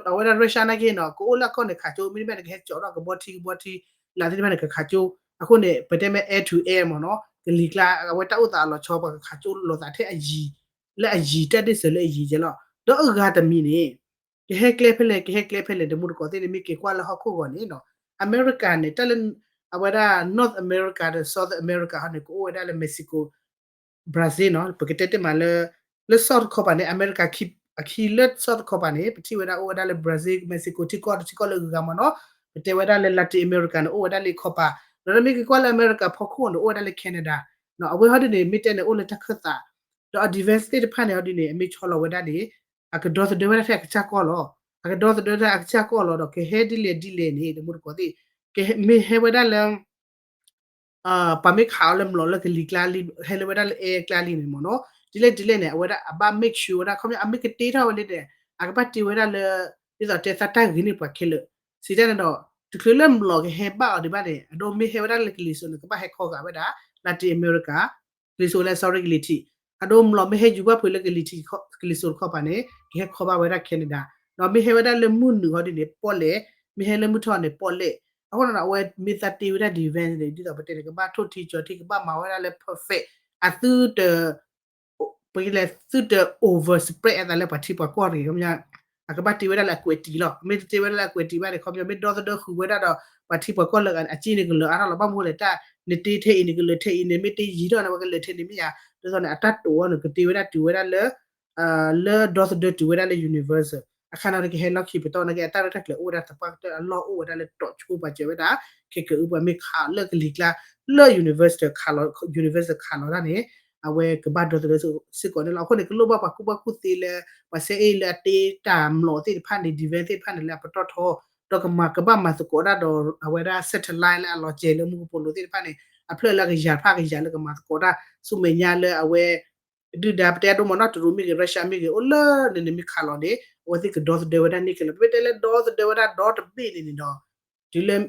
အဝဲဒၣ် Russia နာ်က့နီၤ ကအိၣ်လၢအကီၢ်န့ၣ်ခးကၠိ, မ့တမ့ၢ်န့ၣ် ကဟဲကၠီးထီၣ်ကဘီထံကဘီထံ လၢသ့ၣ်တဖၣ်န့ၣ် ကခးကၠိ, အဃိန့ၣ် ပတဲမ့ၢ် air to air မ့ၢ်နီၤ ကလံၤကျါ အဝဲတၢ်အိၣ်သးအလီၤဆီ ပှၤကခးကၠိလိာ်သးထဲအယံၤ, လၢအယံၤ တၢ်ဒ်စၢၤလၢအယံၤကဲလီၤ. ဒီးအဂၤတမံၤန့ၣ် ကဟဲကျဲဖဲလဲၣ် ကဟဲကျဲဖဲလဲၣ် တမူတကိးသ့ၣ်န့ၣ် မ့ၢ်က့ၤကွၢ်လၢဟီၣ်ခိၣ်ဂီၤန့ၣ်နီၤ အမဲရကၤန့ၣ် တၢ်လၢ အဝဲဒၣ် North America ဒီး South America ဟီန့ၣ် ကအိၣ်ဝဲဒၣ်လၢ Mexico, Brazil နီၤ ပကတဲတ့ၢ်မးလၢ လၢ South တခီပၤန့ၣ် အမဲရကၤ အခံလၢ South တခီပၤန့ၣ် ပထံၣ်ဝဲဒၣ်အိၣ်ဝဲဒၣ်လၢ Brazil, Mexico ထံကီၢ်တထံကီၢ်လၢအဂၤမ့ၢ်နီၤ, ပတဲဝဲဒၣ်လၢ Latin America န့ၣ် အိၣ်ဝဲဒၣ်လၢခီပၤ, ဒီးမ့ၢ်က့ၤကွၢ်လၢအမဲရကၤဖီခိၣ်န့ၣ် အိၣ်ဝဲဒၣ်လၢ Canada, အဝဲဟီဒ်န့ၣ် မ့ၢ်တဲန့ၣ် အိၣ်လၢတၢ်ခၢၣ်သး, ဒီးအ defense သ့ၣ်တဖၣ်န့ၣ် ဟီဒ်န့ၣ် အမ့ၢ်ဆီလီၤဝဲဒၣ်န့ၣ် အကဒီသဒၢဝဲဒၣ်ထဲအကစၢ်ကီၢ်လီၤ. အကဒီသဒၢထဲအကစၢ်ကီၢ်လီၤ ဒီးကဟဲဒ်လဲၣ်ဒ်လဲၣ်န့ၣ် တမူတကိးသ့ၣ် ကမ့ၢ်ဟဲဝဲဒၣ်လၢ ပှၤမ့ၢ်ခးအီၤလၢမျိာ်လၢကလံၤကျါလံ ဟဲလၢဝဲဒၣ်လၢ air ကျါလံန့ၣ်မ့ၢ်နီၤ, ဒ်လဲၣ်ဒ်လဲၣ်န့ၣ် အဝဲဒၣ်အဘၣ် make sure ဝဲဒၣ် ခီပညီ အမ့ၢ်ကတ့ထီၣ်ဝဲလၢန့ၣ် အကဘၣ်တ့ဝဲဒၣ်လၢ ဒ်သိးတဲသးတၢ်ဂ့ၤန့ၢ်ပှၤခဲလၢာ်, စံးတၢ်န့ၣ်ဒီး တချုးလၢမျိာ်ကဟဲဘၣ်အီၤဒံးဘၣ်န့ၣ် အဒိမ့ၢ်ဟဲဝဲဒၣ်လၢကလံၤစိးန့ၣ် ကဘၣ်ဟဲခီဂာ်ဝဲဒၣ် Latin America, ကလံၤစိးလၢ sorry ကလံၤထံး, အဒိမျိာ်မ့ၢ်ဟဲယူၤဘၣ်ဖုးလၢကလံၤထံး ကလံၤစိးတခီပၤန့ၣ် ကဟဲခီဘၣ်ဝဲဒၣ် Canada, ဒီးမ့ၢ်ဟဲဝဲဒၣ်လၢမုၢ်နုာ်ဟီဒ်န့ၣ် ပီၣ်လဲၣ်, မ့ၢ်ဟဲလၢမုၢ်ထီၣ်န့ၣ် ပီၣ်လဲၣ်, အဃိန့ၣ်ဒီး အဝဲမ့ၢ်သးတ့ဝဲဒၣ် defense န့ၣ် ဒ်သိးပတဲန့ၣ် ကဘၣ်ထိၣ်ထံကၠီၤထံ ကဘၣ်မၤဝဲဒၣ်လၢ perfect, အသုတ ပကလဲၤသုတ overspread အသးလၢပှၤထံပှၤကီၢ်တဂ့ၤ, ခီပညီ အကဘၣ်တ့ဝဲဒၣ်လၢအကွဲးတံာ်လီၤ, မ့ၢ်တတ့ဝဲဒၣ်လၢအကွဲးတံာ်ဘၣ်န့ၣ် ခီပညီ မ့ၢ်ဒီသဒၢဃုာ်ဝဲဒၣ်ဒီး ပှၤထံပှၤကီၢ်လၢအစ့န့ၣ်ကလၢာ်အါထီၣ်လီၤ, ဘၣ်မနုၤလဲၣ် တၢ်နတ့ထဲအံၤန့ၣ်ကလၢာ်ထဲအံၤန့ၣ် မ့ၢ်တ့ယံၤထီၣ်န့ၣ် ပှၤကလၢာ်ထဲန့ၣ်မ့ၢ်ယါ, ဒ်သိးန့ၣ် အတၢ်တိာ်အီၤန့ၣ် ကတ့ဝဲဒၣ်တုၤဝဲဒၣ်လၢ လၢဒီသဒၢတုၤဝဲဒၣ်လၢ universal အခါန့ၣ်ကဟဲလီၢ်ခံပတီၢ်န့ၣ်က့ အတၢ်ရဲၣ်တၢ်ကျဲၤအိၣ်ဝဲဒၣ်သပှၢ်ကတၢၢ်အလီၢ်အိၣ်ဝဲဒၣ်လၢတီၤဆိပာ်စၢၤဝဲဒၣ် ခဲကနံၣ်အံၤပှၤမ့ၢ်ခးလၢကလံၤကျါ လၢ universal ခးလီၤ universal ခးလီၤတၢ်န့ၣ် အဝဲကဘၣ်ဒီသဒၢစ့ၢ်ကီးန့ၣ်လီၤ. အဃိန့ၣ် ကလိၣ်ဘၣ်ပှၤကူၣ်ဘၣ်ကူၣ်သ့လၢ ပှၤစဲအ့ၣ်လၢအတ့တၢ်မျိာ်သ့ၣ်တဖၣ်န့ၣ် defense သ့ၣ်တဖၣ်န့ၣ် လၢအပတီၢ်ထီ ဒီးကမၤကဘၣ်မၤသကိးတၢ်ဒီး အဝဲဒၣ် satellite လၢအလီၤစဲၤလၢမူကပိာ်လိၤသ့ၣ်တဖၣ်န့ၣ် အဖျၢၣ်လၢအကယၤတဖၣ်ကယၤလၢကမၤသကိးတၢ် ဆူမဲာ်ညါလၢအဝဲ ဒုၣ်ဒါပတဲအဒိမ့ၢ်နီၤ တရူးမ့ၢ်ဂ့ၤ Russia မ့ၢ်ဂ့ၤ အိၣ်လၢန့ၣ်န့ၣ်မ့ၢ်ခးလီၤန့ၣ် အဝဲသ့ၣ်ကဒီသဒၢဝဲဒၣ်န့ၢ်ခဲလၢာ် ပမ့ၢ်တဲလၢဒီသဒၢဝဲဒၣ်ဒီတဘ့ၣ်န့ၣ်န့ၣ်ဒီး တုၤလၢ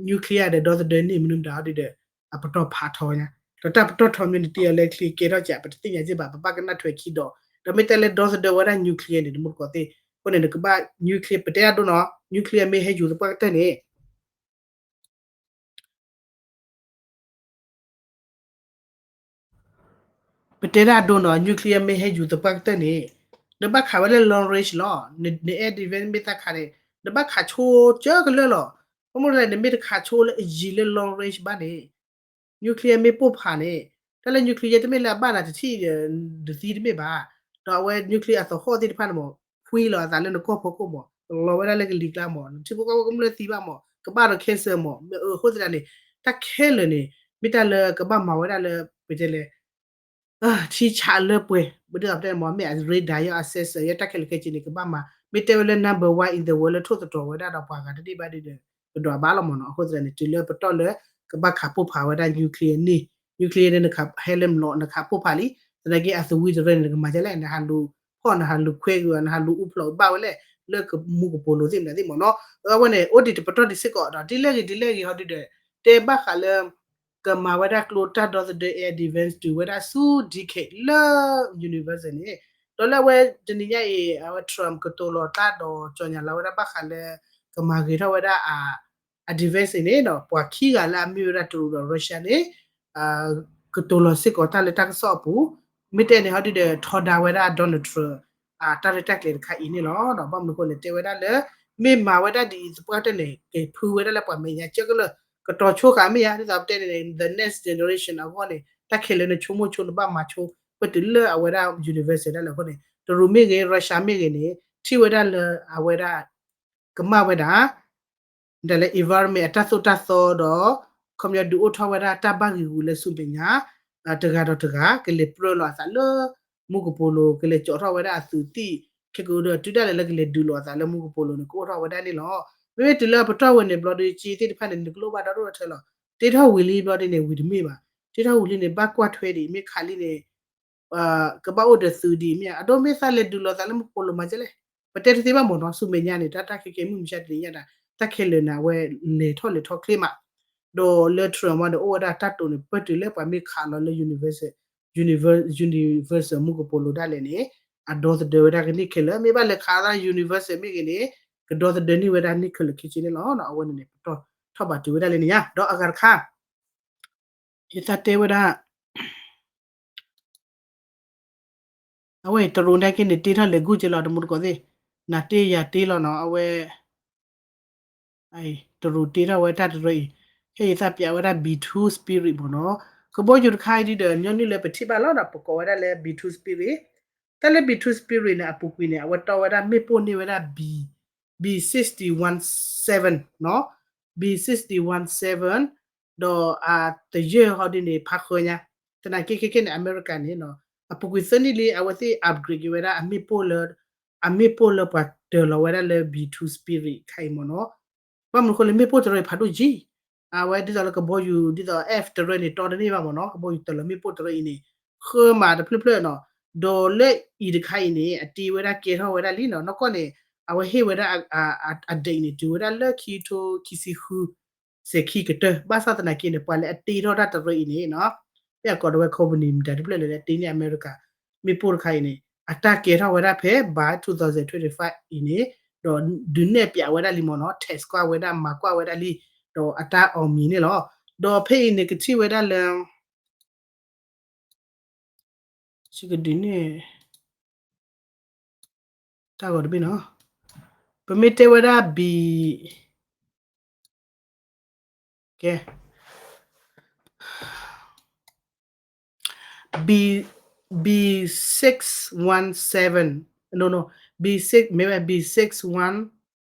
nuclear ဒီးဒီသဒၢန့ၢ်မနုၤမတၤအီၤဒ်ဒီး အပတီၢ်ဖးထီညါ ဒီးတၢ်ပတီၢ်ထီမ့ၢ်န့ၣ် တ့အီၤလၢချံကဲထီၣ်ကး ပတသ့ၣ်ညါက့ဘၣ် ပဘၣ်ကနၣ်ထွဲခံဒီး ဒီးမ့ၢ်တဲလၢဒီသဒၢဝဲဒၣ် nuclear န့ၣ် တမူတကိးသ့ၣ် အဃိန့ၣ် နကဘၣ် nuclear ပတဲအဒိနီၤ nuclear မ့ၢ်ဟဲယူၤသပှၢ်ကတၢၢ်န့ၣ် ပတဲဒၣ်အဒိနီၤ nuclear မ့ၢ်ဟဲယူၤသပှၢ်ကတၢၢ်န့ၣ် နဘၣ်ခးဝဲလၢ long range လီၤ. န air defense မ့ၢ်သးခးန့ၣ် နဘၣ်ခးဆိကၢကလၢာ်လီၤ. ဘၣ်မနုၤလဲၣ် နမ့ၢ်တခးဆိလၢအယံၤလၢ long range ဘၣ်န့ၣ် nuclear မ့ၢ်ပိၢ်ဖးန့ၣ် တၢ်လၢ nuclear တမ့ၢ်လၢအဘၣ်နၤတထံၣ်ဒီး နသံတမ့ၢ်ဘၣ်. ဒီးအဝဲ nuclear အသဟီၣ်သ့ၣ်တဖၣ်န့ၣ်မး ဖှံလီၤအသးလၢနကီၢ်ဖီခိၣ်မး လီၤဝဲဒၣ်လၢကလံၤကျါမး နထံဖိကီၢ်ဖိကမျၢၢ်သံဘၣ်မး ကဘၣ်ဒီး cancer မး အဃိသတးန့ၣ် တၢ်ခဲလၢာ်န့ၣ် မ့ၢ်တၢ်လၢကဘၣ်မၤဝဲဒၣ်လၢ ပတဲလဲၣ် ထံဆးလၢပှဲၤ ပဒ်သိးပတဲမး မ့ၢ်အ radar ယီၤ အ sensor ယီၤ တၢ်ခဲလၢာ်ခဲဆ့န့ၣ် ကဘၣ်မၤ မ့ၢ်တဲဝဲလၢ number one in the world လၢထိၣ်သတြီၤဝဲဒၣ်ဒီးပှၤဂၤတဒ့ၣ်ဘၣ်ဒ်ဒီး ကဒွးဘၣ်လီၤမးနီၤ. အဃိသတးန့ၣ် တုၤလၢပတီၢ်လၢ ကဘၣ်ခးပိၢ်ဖးဝဲဒၣ် nuclear န့ၣ် nuclear န့ၣ် နခးဟဲလၢမျိာ် နခးပိၢ်ဖးလံ သနာ်က့အသဝံတရၢန့ၣ် နကမၤဒ်လဲၣ် နဟးလူၤဖီၣ် နဟးလူၤခွဲက့ၤ နဟးလူၤအူဖျိးဘၣ်ဝဲလဲၣ် လၢကမူကပိာ်လိၤသ့ၣ်မတၤသ့ၣ်မးနီၤ. အဝဲန့ၣ် အိၣ်ဒံးတပတီၢ်ဒံးစ့ၢ်ကီးဒီး ဒ်လဲၣ်ဂ့ၤဒ်လဲၣ်ဂ့ၤဟီဒ်ဒီး တဲဘၣ်ဃးလၢ ကမၤဝဲဒၣ်ကျိတၢ်ဒီသဒၢ air defense တုၤဝဲဒၣ်ဆူ decade လၢ universal န့ၣ် ဒီးလၢအဝဲတနံၤညါအံၤ အဝဲ Trump ကတိၤလီၤတၢ်ဒီး ကြေညာလီၤဝဲဒၣ်ဘၣ်ဃးလၢ ကမၤဂ့ၤထီၣ်ဝဲဒၣ် အ defense န့ၣ်ဒီး ပှၤခံဂၤလၢအမ့ၢ်ဝဲဒၣ်တရူးဒီး Russia န့ၣ် ကတိၤလီၤစ့ၢ်ကီးတၢ်လၢတၢ်ကစီၣ်အပူၤ မ့ၢ်တဲန့ၣ်ဟီဒ်ဒီး ထီဒါဝဲဒၣ် Donald Trump အတၢ်ရဲၣ်တၢ်ကျဲၤတခါအံၤန့ၣ်လီၤ. ဒီးဘၣ်မနုၤအဃိလဲၣ် တဲဝဲဒၣ်လၢ မ့ၢ်မၤဝဲဒၣ်ဒ်အံၤသပှၢ်တၢၢ်န့ၣ် ကဖုဝဲဒၣ်လၢပှၤမဲာ်ညါကၢကလၢာ် ကတီၤဆိဃာ်မ့ၢ်ယါ ဒ်သိးပတဲန့ၣ် the next generation အဂီၢ်န့ၣ် တၢ်ခဲလၢာ်န့ၣ် ဆိကမိၣ်ဆိနဘၣ်မၤဆိ ပတုၤလၢအဝဲဒၣ် universal ဒၣ်လဲာ်အဃိန့ၣ် တရူးမ့ၢ်ဂ့ၤ Russia မ့ၢ်ဂ့ၤန့ၣ် ထံၣ်ဝဲဒၣ်လၢအဝဲဒၣ် ကမၣ်ဝဲဒၣ် ဒ်လဲၣ် environment အတၢ်သိၣ်တၢ်သီဒီး ခီပညီဒုးအိၣ်ထီၣ်ဝဲဒၣ်တၢ်ဘၣ်ဂံာ်ဂူာ်လၢဆူမဲာ်ညါ တဂၤဒီးတဂၤ ကလဲၤပြၢလီၤအသးလၢ မူကပိာ်လိၤ ကလဲၤကၠီထီၣ်ဝဲဒၣ်အသုးသံၣ် ခဲကဒီးတုၤဒၣ်လဲာ်လၢကလဲၤဒုးလိာ်အသးလၢမူကပိာ်လိၤန့ၣ် ကအိၣ်ထီၣ်ဝဲဒၣ်န့ၣ်လီၤ. မ့မ့ၢ်တုၤလၢအပတီၢ်ဝဲန့ၣ်ဘျီဒီး က့သ့ၣ်တဖၣ်န့ၣ် နကလိၣ်ဘၣ်ဒီဒိၣ်ဒီထၢလီၤ. တ့ထီၣ်ဝံၤလံဘျီဒ်န့ၣ် ဝံၤတမ့ၢ်ဘၣ်. တ့ထီၣ်ဝံၤလံန့ၣ် ဘၣ်ကွၢ်ထွဲဒံး မ့ၢ်ခးလံန့ၣ် ကဘၣ်အိၣ်ဒီးသုးဒံးမ့ၢ် အဒိမ့ၢ်သးလဲၤဒုးလိာ်သးလၢမူကပိာ်လိၤမၤကဲလဲၣ် ပတဲတသ့ဘၣ်မ့ၢ်နီၤ ဆူမဲာ်ညါန့ၣ် တၢ်တၢ်ခဲကဲမုၢ်မဆါတနံၤညါဒၣ် တၢ်ခဲလၢာ်န့ၣ် အဝဲလဲၤထီၣ်လဲၤထီၣ်ချ့မး ဒီးလၢ Trump မ့ၢ်ဒီးအိၣ်ဝဲဒၣ်တၢ်တိာ်န့ၣ် ပတုၤလၢပှၤမ့ၢ်ခးလီၤလၢ universal universal မူကပိာ်လိၤဒၣ်လဲာ်န့ၣ် အဒီသဒၢဝဲဒၣ်ကန့ၢ်ခဲလၢာ် မ့ၢ်ဘၣ်လဲၤခးသး universal မ့ၢ်ဂ့ၤန့ၣ် ကဒီသဒၢန့ၢ်ဝဲဒၣ်န့ၢ်ခဲလၢာ်ခဲဆ့န့ၣ်လီၤ. အဝဲန့ၣ်န့ၣ် ပတီၢ်ထီၣ်ဘၣ်တုၤဝဲဒၣ်လၢန့ၣ်ညါ ဒီးအဂၤတခါ ယသးတဲဝဲဒၣ် အဝဲတရူးန့ၣ်က့န့ၣ် တ့ထီၣ်လဲၤဂုာ်က့လီၤ တမူတကိးသ့ၣ် နၤတ့ယၤတ့လီၤနီၤ အဝဲ တရူးတ့ထီၣ်ဝဲတၢ်တရၢအံၤ ခဲအံၤသးပျးဝဲဒၣ် B two Spirit မ့ၢ်နီၤ ကဘီယူၤတခါအံၤဒ်ဒီး ညီနုၢ်လၢပထံၣ်ဘၣ်လီၤဒီး ပကိးဝဲဒၣ်လၢ B two Spirit တၢ်လၢ B two Spirit န့ၣ် အပူၤကွံာ်န့ၣ် အဝဲတီဝဲဒၣ်မ့ၣ်ပိၢ်န့ၢ်ဝဲဒၣ် B B sixty one seven နီၤ B sixty one seven ဒီးအတယဲၢ်ဟီဒ်န့ၣ် ဖးဃၢညါ သနာ်က့ခဲခဲန့ၣ် အမဲရကၤန့ၣ်နီၤ အပူၤကွံာ်သၢနံၣ်လံ အဝဲသ့ၣ် upgrade က့ၤဝဲဒၣ် အမ့ၣ်ပိၢ်လၢ အမ့ၣ်ပိၢ်လၢပှၤတၢၤလီၤဝဲဒၣ်လၢ B two Spirit ခါအံၤမ့ၢ်နီၤ ဘၣ်မနုၤအဃိလဲၣ် မ့ၣ်ပိၢ်တရၢအံၤဖးဒိၣ်ကံ အဝဲဒ်သိးလၢကဘီယူၤ ဒ်သိး F တရၢန့ၣ် တီတန့ၢ်ဘၣ်မ့ၢ်နီၤ ကဘီယူၤတၢၤလီၤမ့ၣ်ပိၢ်တရၢအံၤန့ၣ် ဃၢမးတဖျၢၣ်ဖျၢၣ်နီၤ ဒီးလၢအံၤတခါအံၤန့ၣ် အတ့ဝဲဒၣ်ကဲထီၣ်ဝဲဒၣ်လံနီၤ နီၢ်ကီၢ်န့ၣ် အဝဲဟ့ၣ်ဝဲဒၣ် အ date န့ၣ် တုၤဝဲဒၣ်လၢခံကထိခံဆံဃု စဲးခံကတၢၢ် ဘၣ်ဆၣ်သနာ်က့န့ၣ် ပှၤလၢအတ့ထီၣ်တၢ်တရၢအံၤန့ၣ်နီၤ မ့ၢ်အကိးဒ်ဝဲ company မတၤတဖျၢၣ်လၢအတ့န့ၢ်အမဲရကၤ မ့ၣ်ပိၢ်တခါအံၤန့ၣ် အတၢ်ကဲထီၣ်ဝဲဒၣ်ဖဲ by two thousand twenty-five အံၤန့ၣ် ဒီးဒုးနဲၣ်ပၠးဝဲဒၣ်လံမ့ၢ်နီၤ test ကွၢ်ဝဲဒၣ် မၤကွၢ်ဝဲဒၣ်လံ ဒီးအတၢ်အီၣ်မံၤန့ၣ်လီၤ. ဒီးဖဲအံၤန့ၣ်ကထံၣ်ဝဲဒၣ်လၢ စကဒုးန့ၣ် တၢ်ဂီၤတဘ့ၣ်နီၤ ပမ့ၢ်တဲဝဲဒၣ် B ကဲ B B six one seven B six မ့ၢ်ဝဲ B six one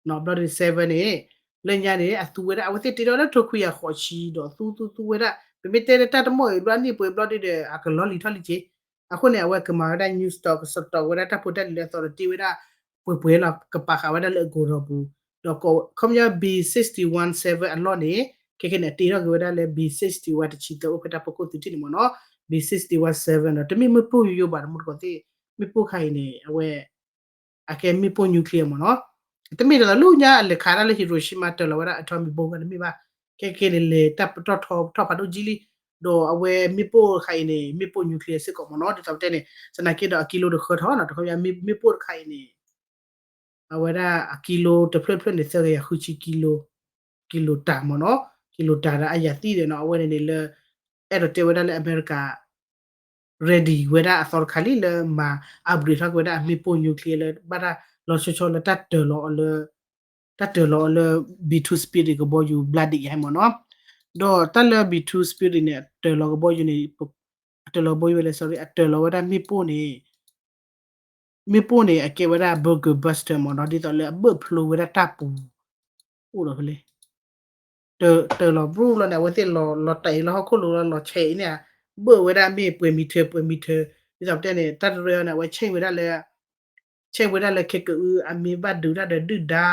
ဘျီဒ် seven န့ၣ် လၢညါန့ၣ် အသူဝဲဒၣ် အဝဲသ့ၣ်တ့ထီၣ်လၢထိခွံကယၤဃိးဆံဒီး သူသူသူဝဲဒၣ် ပမ့ၢ်တဲလၢတၢ်တမီၢ်အံၤ ဘျီအနံၣ်ပှဲၤဘျီဒ်ဒီး အကလီလံၤထီၣ်လံက့ၤ. အဃိန့ၣ် အဝဲကမၤဝဲဒၣ် new stock က stock ဝဲဒၣ်တၢ်ဖိတၢ်လံၤလၢအသီဒီးတ့ဝဲဒၣ် ပှဲၤပှဲၤလီၤ ကပာ်ဃာ်ဝဲဒၣ်လၢအကိာ်ဒီးပူၤ ဒီးခီပညီ B sixty-one seven အလီၢ်န့ၣ် ခဲခဲန့ၣ် အတ့ထီၣ်က့ၤဝဲဒၣ်လၢ B sixty-one တဆံသၢအိၣ်ဖဲတၢ်ဖီခိၣ်သုးထံၣ်န့ၣ်မ့ၢ်နီၤ B sixty-one seven ဒီး တမ့ၢ်မ့ၣ်ပိၢ်ယိယိဘၣ် တမူတကိးသ့ၣ် မ့ၣ်ပိၢ်ခါအံၤန့ၣ် အဝဲ အကဲမ့ၣ်ပိၢ် nuclear မ့ၢ်နီၤ တမ့ၢ်ဒ်သိးလၢညါအလဲၤခးဒၣ်လၢ Hiroshima တၢၤလီၤဝဲဒၣ် atomic bomb တမ့ၢ်ဘၣ် ခဲခဲန့ၣ် လဲၤတၢ်ပတီၢ်ထီထီၣ်ဖးဒိၣ်ကံလံ ဒီးအဝဲမ့ၣ်ပိၢ်ခါအံၤန့ၣ် မ့ၣ်ပိၢ် nuclear စ့ၢ်ကီးမ့ၢ်နီၤ ဒ်သိးပတဲန့ၣ် သနာ်က့ဒီးအကံလိတဃၢထီၣ်နီၤ တခီပညီမ့ၣ်ပိၢ်တခါအံၤန့ၣ် အဝဲဒၣ်အကံလိတဖျၢၣ်တဖျၢၣ်န့ၣ် သၢကယၤဃုဆံကံလိ ကံလိတၢ်မ့ၢ်နီၤ ကံလိတၢ်ဒီးအယၤသံဒီးနီၤ အဝဲန့ၣ်န့ၣ်လၢ အဲၣ်ဒိးတဲဝဲဒၣ်လၢအမဲရကၤ ready ဝဲဒၣ်အသီတခါလံလၢမၤ upgrade ထီၣ်က့ၤဝဲဒၣ်အမ့ၣ်ပိၢ် nuclear လၢဘၣ်တၢ်လီၤဆီဆီလၢတၢ်တၢၤလီၤအီၤလၢ တၢ်တၢၤလီၤအီၤလၢ B two Spirit ကဘီယူၤဘျါဒံးယါမ့ၢ်နီၤ ဒီးတၢ်လၢ B two Spirit န့ၣ် အတၢၤလီၤကဘီယူၤန့ၣ် အတၢၤလီၤကဘီယူၤဝဲလဲၣ် sorry အတၢၤလီၤဝဲဒၣ်မ့ᣣ်ပိၢ်န့ၣ် မ့ၣ်ပိၢ်န့ၣ် အကဲဝဲဒၣ် bunker buster မ့ၢ်နီၤ ဒ်သိးလၢအဘၢၣ်ဖျိဝဲဒၣ်တၢ်ပူၤ အိၣ်ဒီးဖဲလဲၣ် တၢၤလီၤဘျီလီၤန့ၣ် အဝဲသ့ၣ်လီၤတၢ်အံၤလၢဟီၣ်ခိၣ်လိၤလီၤ လီၤဆဲးအံၤန့ၣ် ဘၢၣ်ဝဲဒၣ်မ့ၣ်ပှဲၤမံထၢ ပှဲၤမံထၢ ဒ်သိးပတဲန့ၣ် တၢ်တရၢအီၤန့ၣ် အဝဲဆ့ၣ်ဝဲဒၣ်လၢ ဆ့ၣ်ဝဲဒၣ်လၢခဲကအု အမ့ၢ်ဘၣ်ဒုးတၢ်ဒီးဒုၣ်ဒါ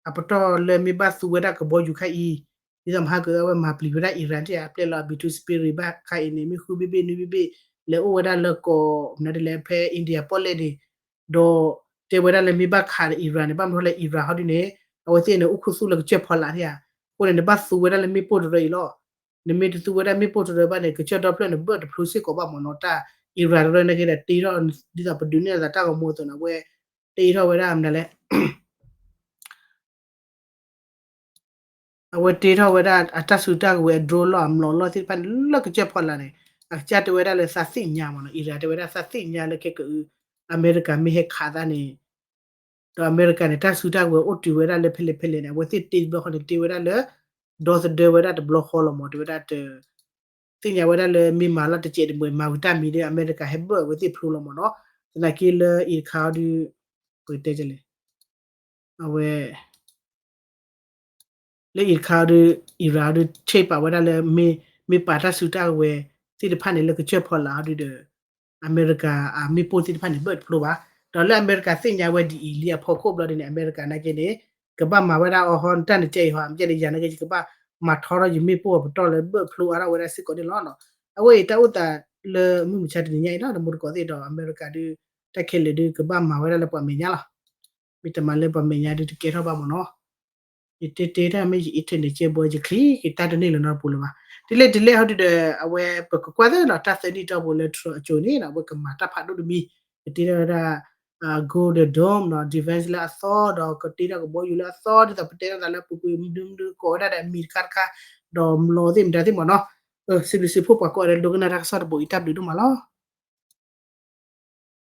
အပတီၢ်လၢမ့ၢ်ဘၣ်သူဝဲဒၣ်ကဘီယူၤခါအံၤ ဒ်သိးမဟါကအဝဲမၤပျံၤဝဲဒၣ် Iran တၢ် အပျဲၢ်လီၤ B two Spirit ဘၣ်ခါအံၤန့ၣ် မ့ၢ်ဃုဘ့ၣ်ဘ့ၣ်နွံဘ့ၣ်ဘ့ၣ် လဲၤအိၣ်ဝဲဒၣ်လၢကီၢ် မနုၤဒ်လဲၣ် ဖဲ India ပီၣ်လဲၣ်န့ၣ် ဒီးတဲဝဲဒၣ်လၢမ့ၢ်ဘၣ်ခးဒီး Iran န့ၣ် ဘၣ်မနုၤလၢ Iran ဟီဒ်န့ၣ် အဝဲသ့ၣ်န့ၣ် အိၣ်ခူသူၣ်လၢကစၢၢ်ဖီလာ်န့ၣ်ဧါ အဃိန့ၣ် နဘၣ်သူဝဲဒၣ်လၢမ့ၣ်ပိၢ်တရၢအံၤလီၤ နမ့ၢ်တသူဝဲဒၣ်မ့ၣ်ပိၢ်တရၢဘၣ်န့ၣ် ကစၢၢ်ဒီဖျၢၣ်န့ၣ် ဘၢၣ်တဖျိစ့ၢ်ကီးဘၣ်မ့ၢ်နီၤ တၢ် Iran တရၢန့ၣ်က့ဒီးတ့ထီၣ် ဒ်သိးပဒုးနဲၣ်အသးတၢ်ဂီၤမူအသိးန့ၣ် အဝဲတ့ထီၣ်ဝဲဒၣ်မနုၤလဲၣ် အဝဲတ့ထီၣ်ဝဲဒၣ်အတၢ်စုတၢ်ကဝဲၤ drone လီၤ အမျိာ်လီၢ်သ့ၣ်တဖၣ်န့ၣ် လၢကစၢၢ်ဖီလာ်န့ၣ် အကစၢ်တဲဝဲဒၣ်လၢသးသ့ၣ်ညါမ့ၢ်နီၤ Iran တဲဝဲဒၣ်သးသ့ၣ်ညါလၢခဲကအု အမဲရကၤမ့ၢ်ဟဲခးသးန့ၣ် ဒီးအမဲရကၤန့ၣ် တၢ်စုတၢ်ကဝဲၤအိၣ်တုၤဝဲဒၣ်လၢဖဲလဲၣ်ဖဲလဲၣ်န့ၣ် အဝဲသ့ၣ်တ့တဘျီဃီန့ၣ် တ့ဝဲဒၣ်လၢ ဒီသဒၢဝဲဒၣ်တဘျီဃီလီၤမ့ၢ် တဲဝဲဒၣ်တ သ့ၣ်ညါဝဲဒၣ်လၢမ့ၢ်မၤလီၤတစဲးတမှဲၤ မၤဝံၤတၢ်မံၤဒီး အမဲရကၤဟဲဘၢၣ်အဝဲသ့ၣ်ဖျိလီၤမ့ၢ်နီၤ သနာ်က့လၢ အံၤတခါအီၤဒုး ပတဲလဲၣ် အဝဲ လၢအံၤတခါအီၤဒုး Iran အီၤဒုး ဆ့ၣ်ပာ်ဝဲဒၣ်လၢ မ့ၢ်ပာ်တၢ်စုတၢ်ကဝဲၤသ့ၣ်တဖၣ်န့ၣ် လၢကစၢၢ်ဖီလာ်အီၤဒုးဒီး အမဲရကၤအမ့ၣ်ပိၢ်သ့ၣ်တဖၣ်န့ၣ် ဘၢၣ်တဖျိဘၣ်. ဒီးလၢအမဲရကၤသ့ၣ်ညါဝဲဒ်အံၤလံအဖီခိၣ်ဘျီဒ်န့ၣ် အမဲရကၤနာ်က့န့ၣ် ကဘၣ်မၤဝဲဒၣ်အီၤဟီ နတၢ်နကဲအံၤဟီ မ့ၢ်ကဲန့ၣ် ယၤနာ်က့ ယကဘၣ်မၤထီထီၣ်ယမ့ၣ်ပိၢ်အပတီၢ်လၢဘၢၣ်ဖျိအါထီၣ်ဝဲဒၣ်စ့ၢ်ကီးန့ၣ်လီၤ. အဝဲအံၤတၢ်အိၣ်သးလၢမုၢ်မဆါတနံၤညါအံၤလီၤ တမူတကိးသ့ၣ်ဒီး အမဲရကၤဒုး တၢ်ခဲလၢာ်ဒုး ကဘၣ်မၤဝဲဒၣ်လၢပှၤမဲာ်ညါလီၤ. မ့ၢ်တမၤလၢပှၤမဲာ်ညါဒုးတကဲထီၣ်ဘၣ်မ့ၢ်နီၤ. ယတဲတဲတၢ်မ့ၢ်ယ internet ကဲဘီယချံက့ၤတၢ်တန့ၢ်လၢၤနီတပူၤလၢၤဘၣ်. ဒ်လဲၣ်ဒ်လဲၣ်ဟီဒုးဒီး အဝဲပကကွၢ်သ့ၣ်နီၤ တၢ်သၢနံၣ်တီၢ်ပူၤလၢ Trump အစိၤန့ၣ် အဝဲကမၤတၢ်ဖးဒိၣ်တမံၤ ကတ့ထီၣ်ဝဲဒၣ် Golden Dome နီၤ defense လၢအသီ ဒီးကတ့ထီၣ်ကဘီယူၤလၢအသီ ဒ်သိးပတဲထီၣ်သးလၢပူၤကွံာ်မဒုမဒုကိးဝဲဒၣ်ဒီးအမံၤတခါတခါ ဒီးမျိာ်သ့ၣ်မတၤသ့ၣ်မ့ၢ်နီၤ. စံးဘျုးစံးဖှိၣ်ပှၤကိးဂၤဒဲးဒိကနၣ်တၢ်ကစီၣ်တဘိးအံၤ တၢ်ဘျုးဒိၣ်မးလီၤ.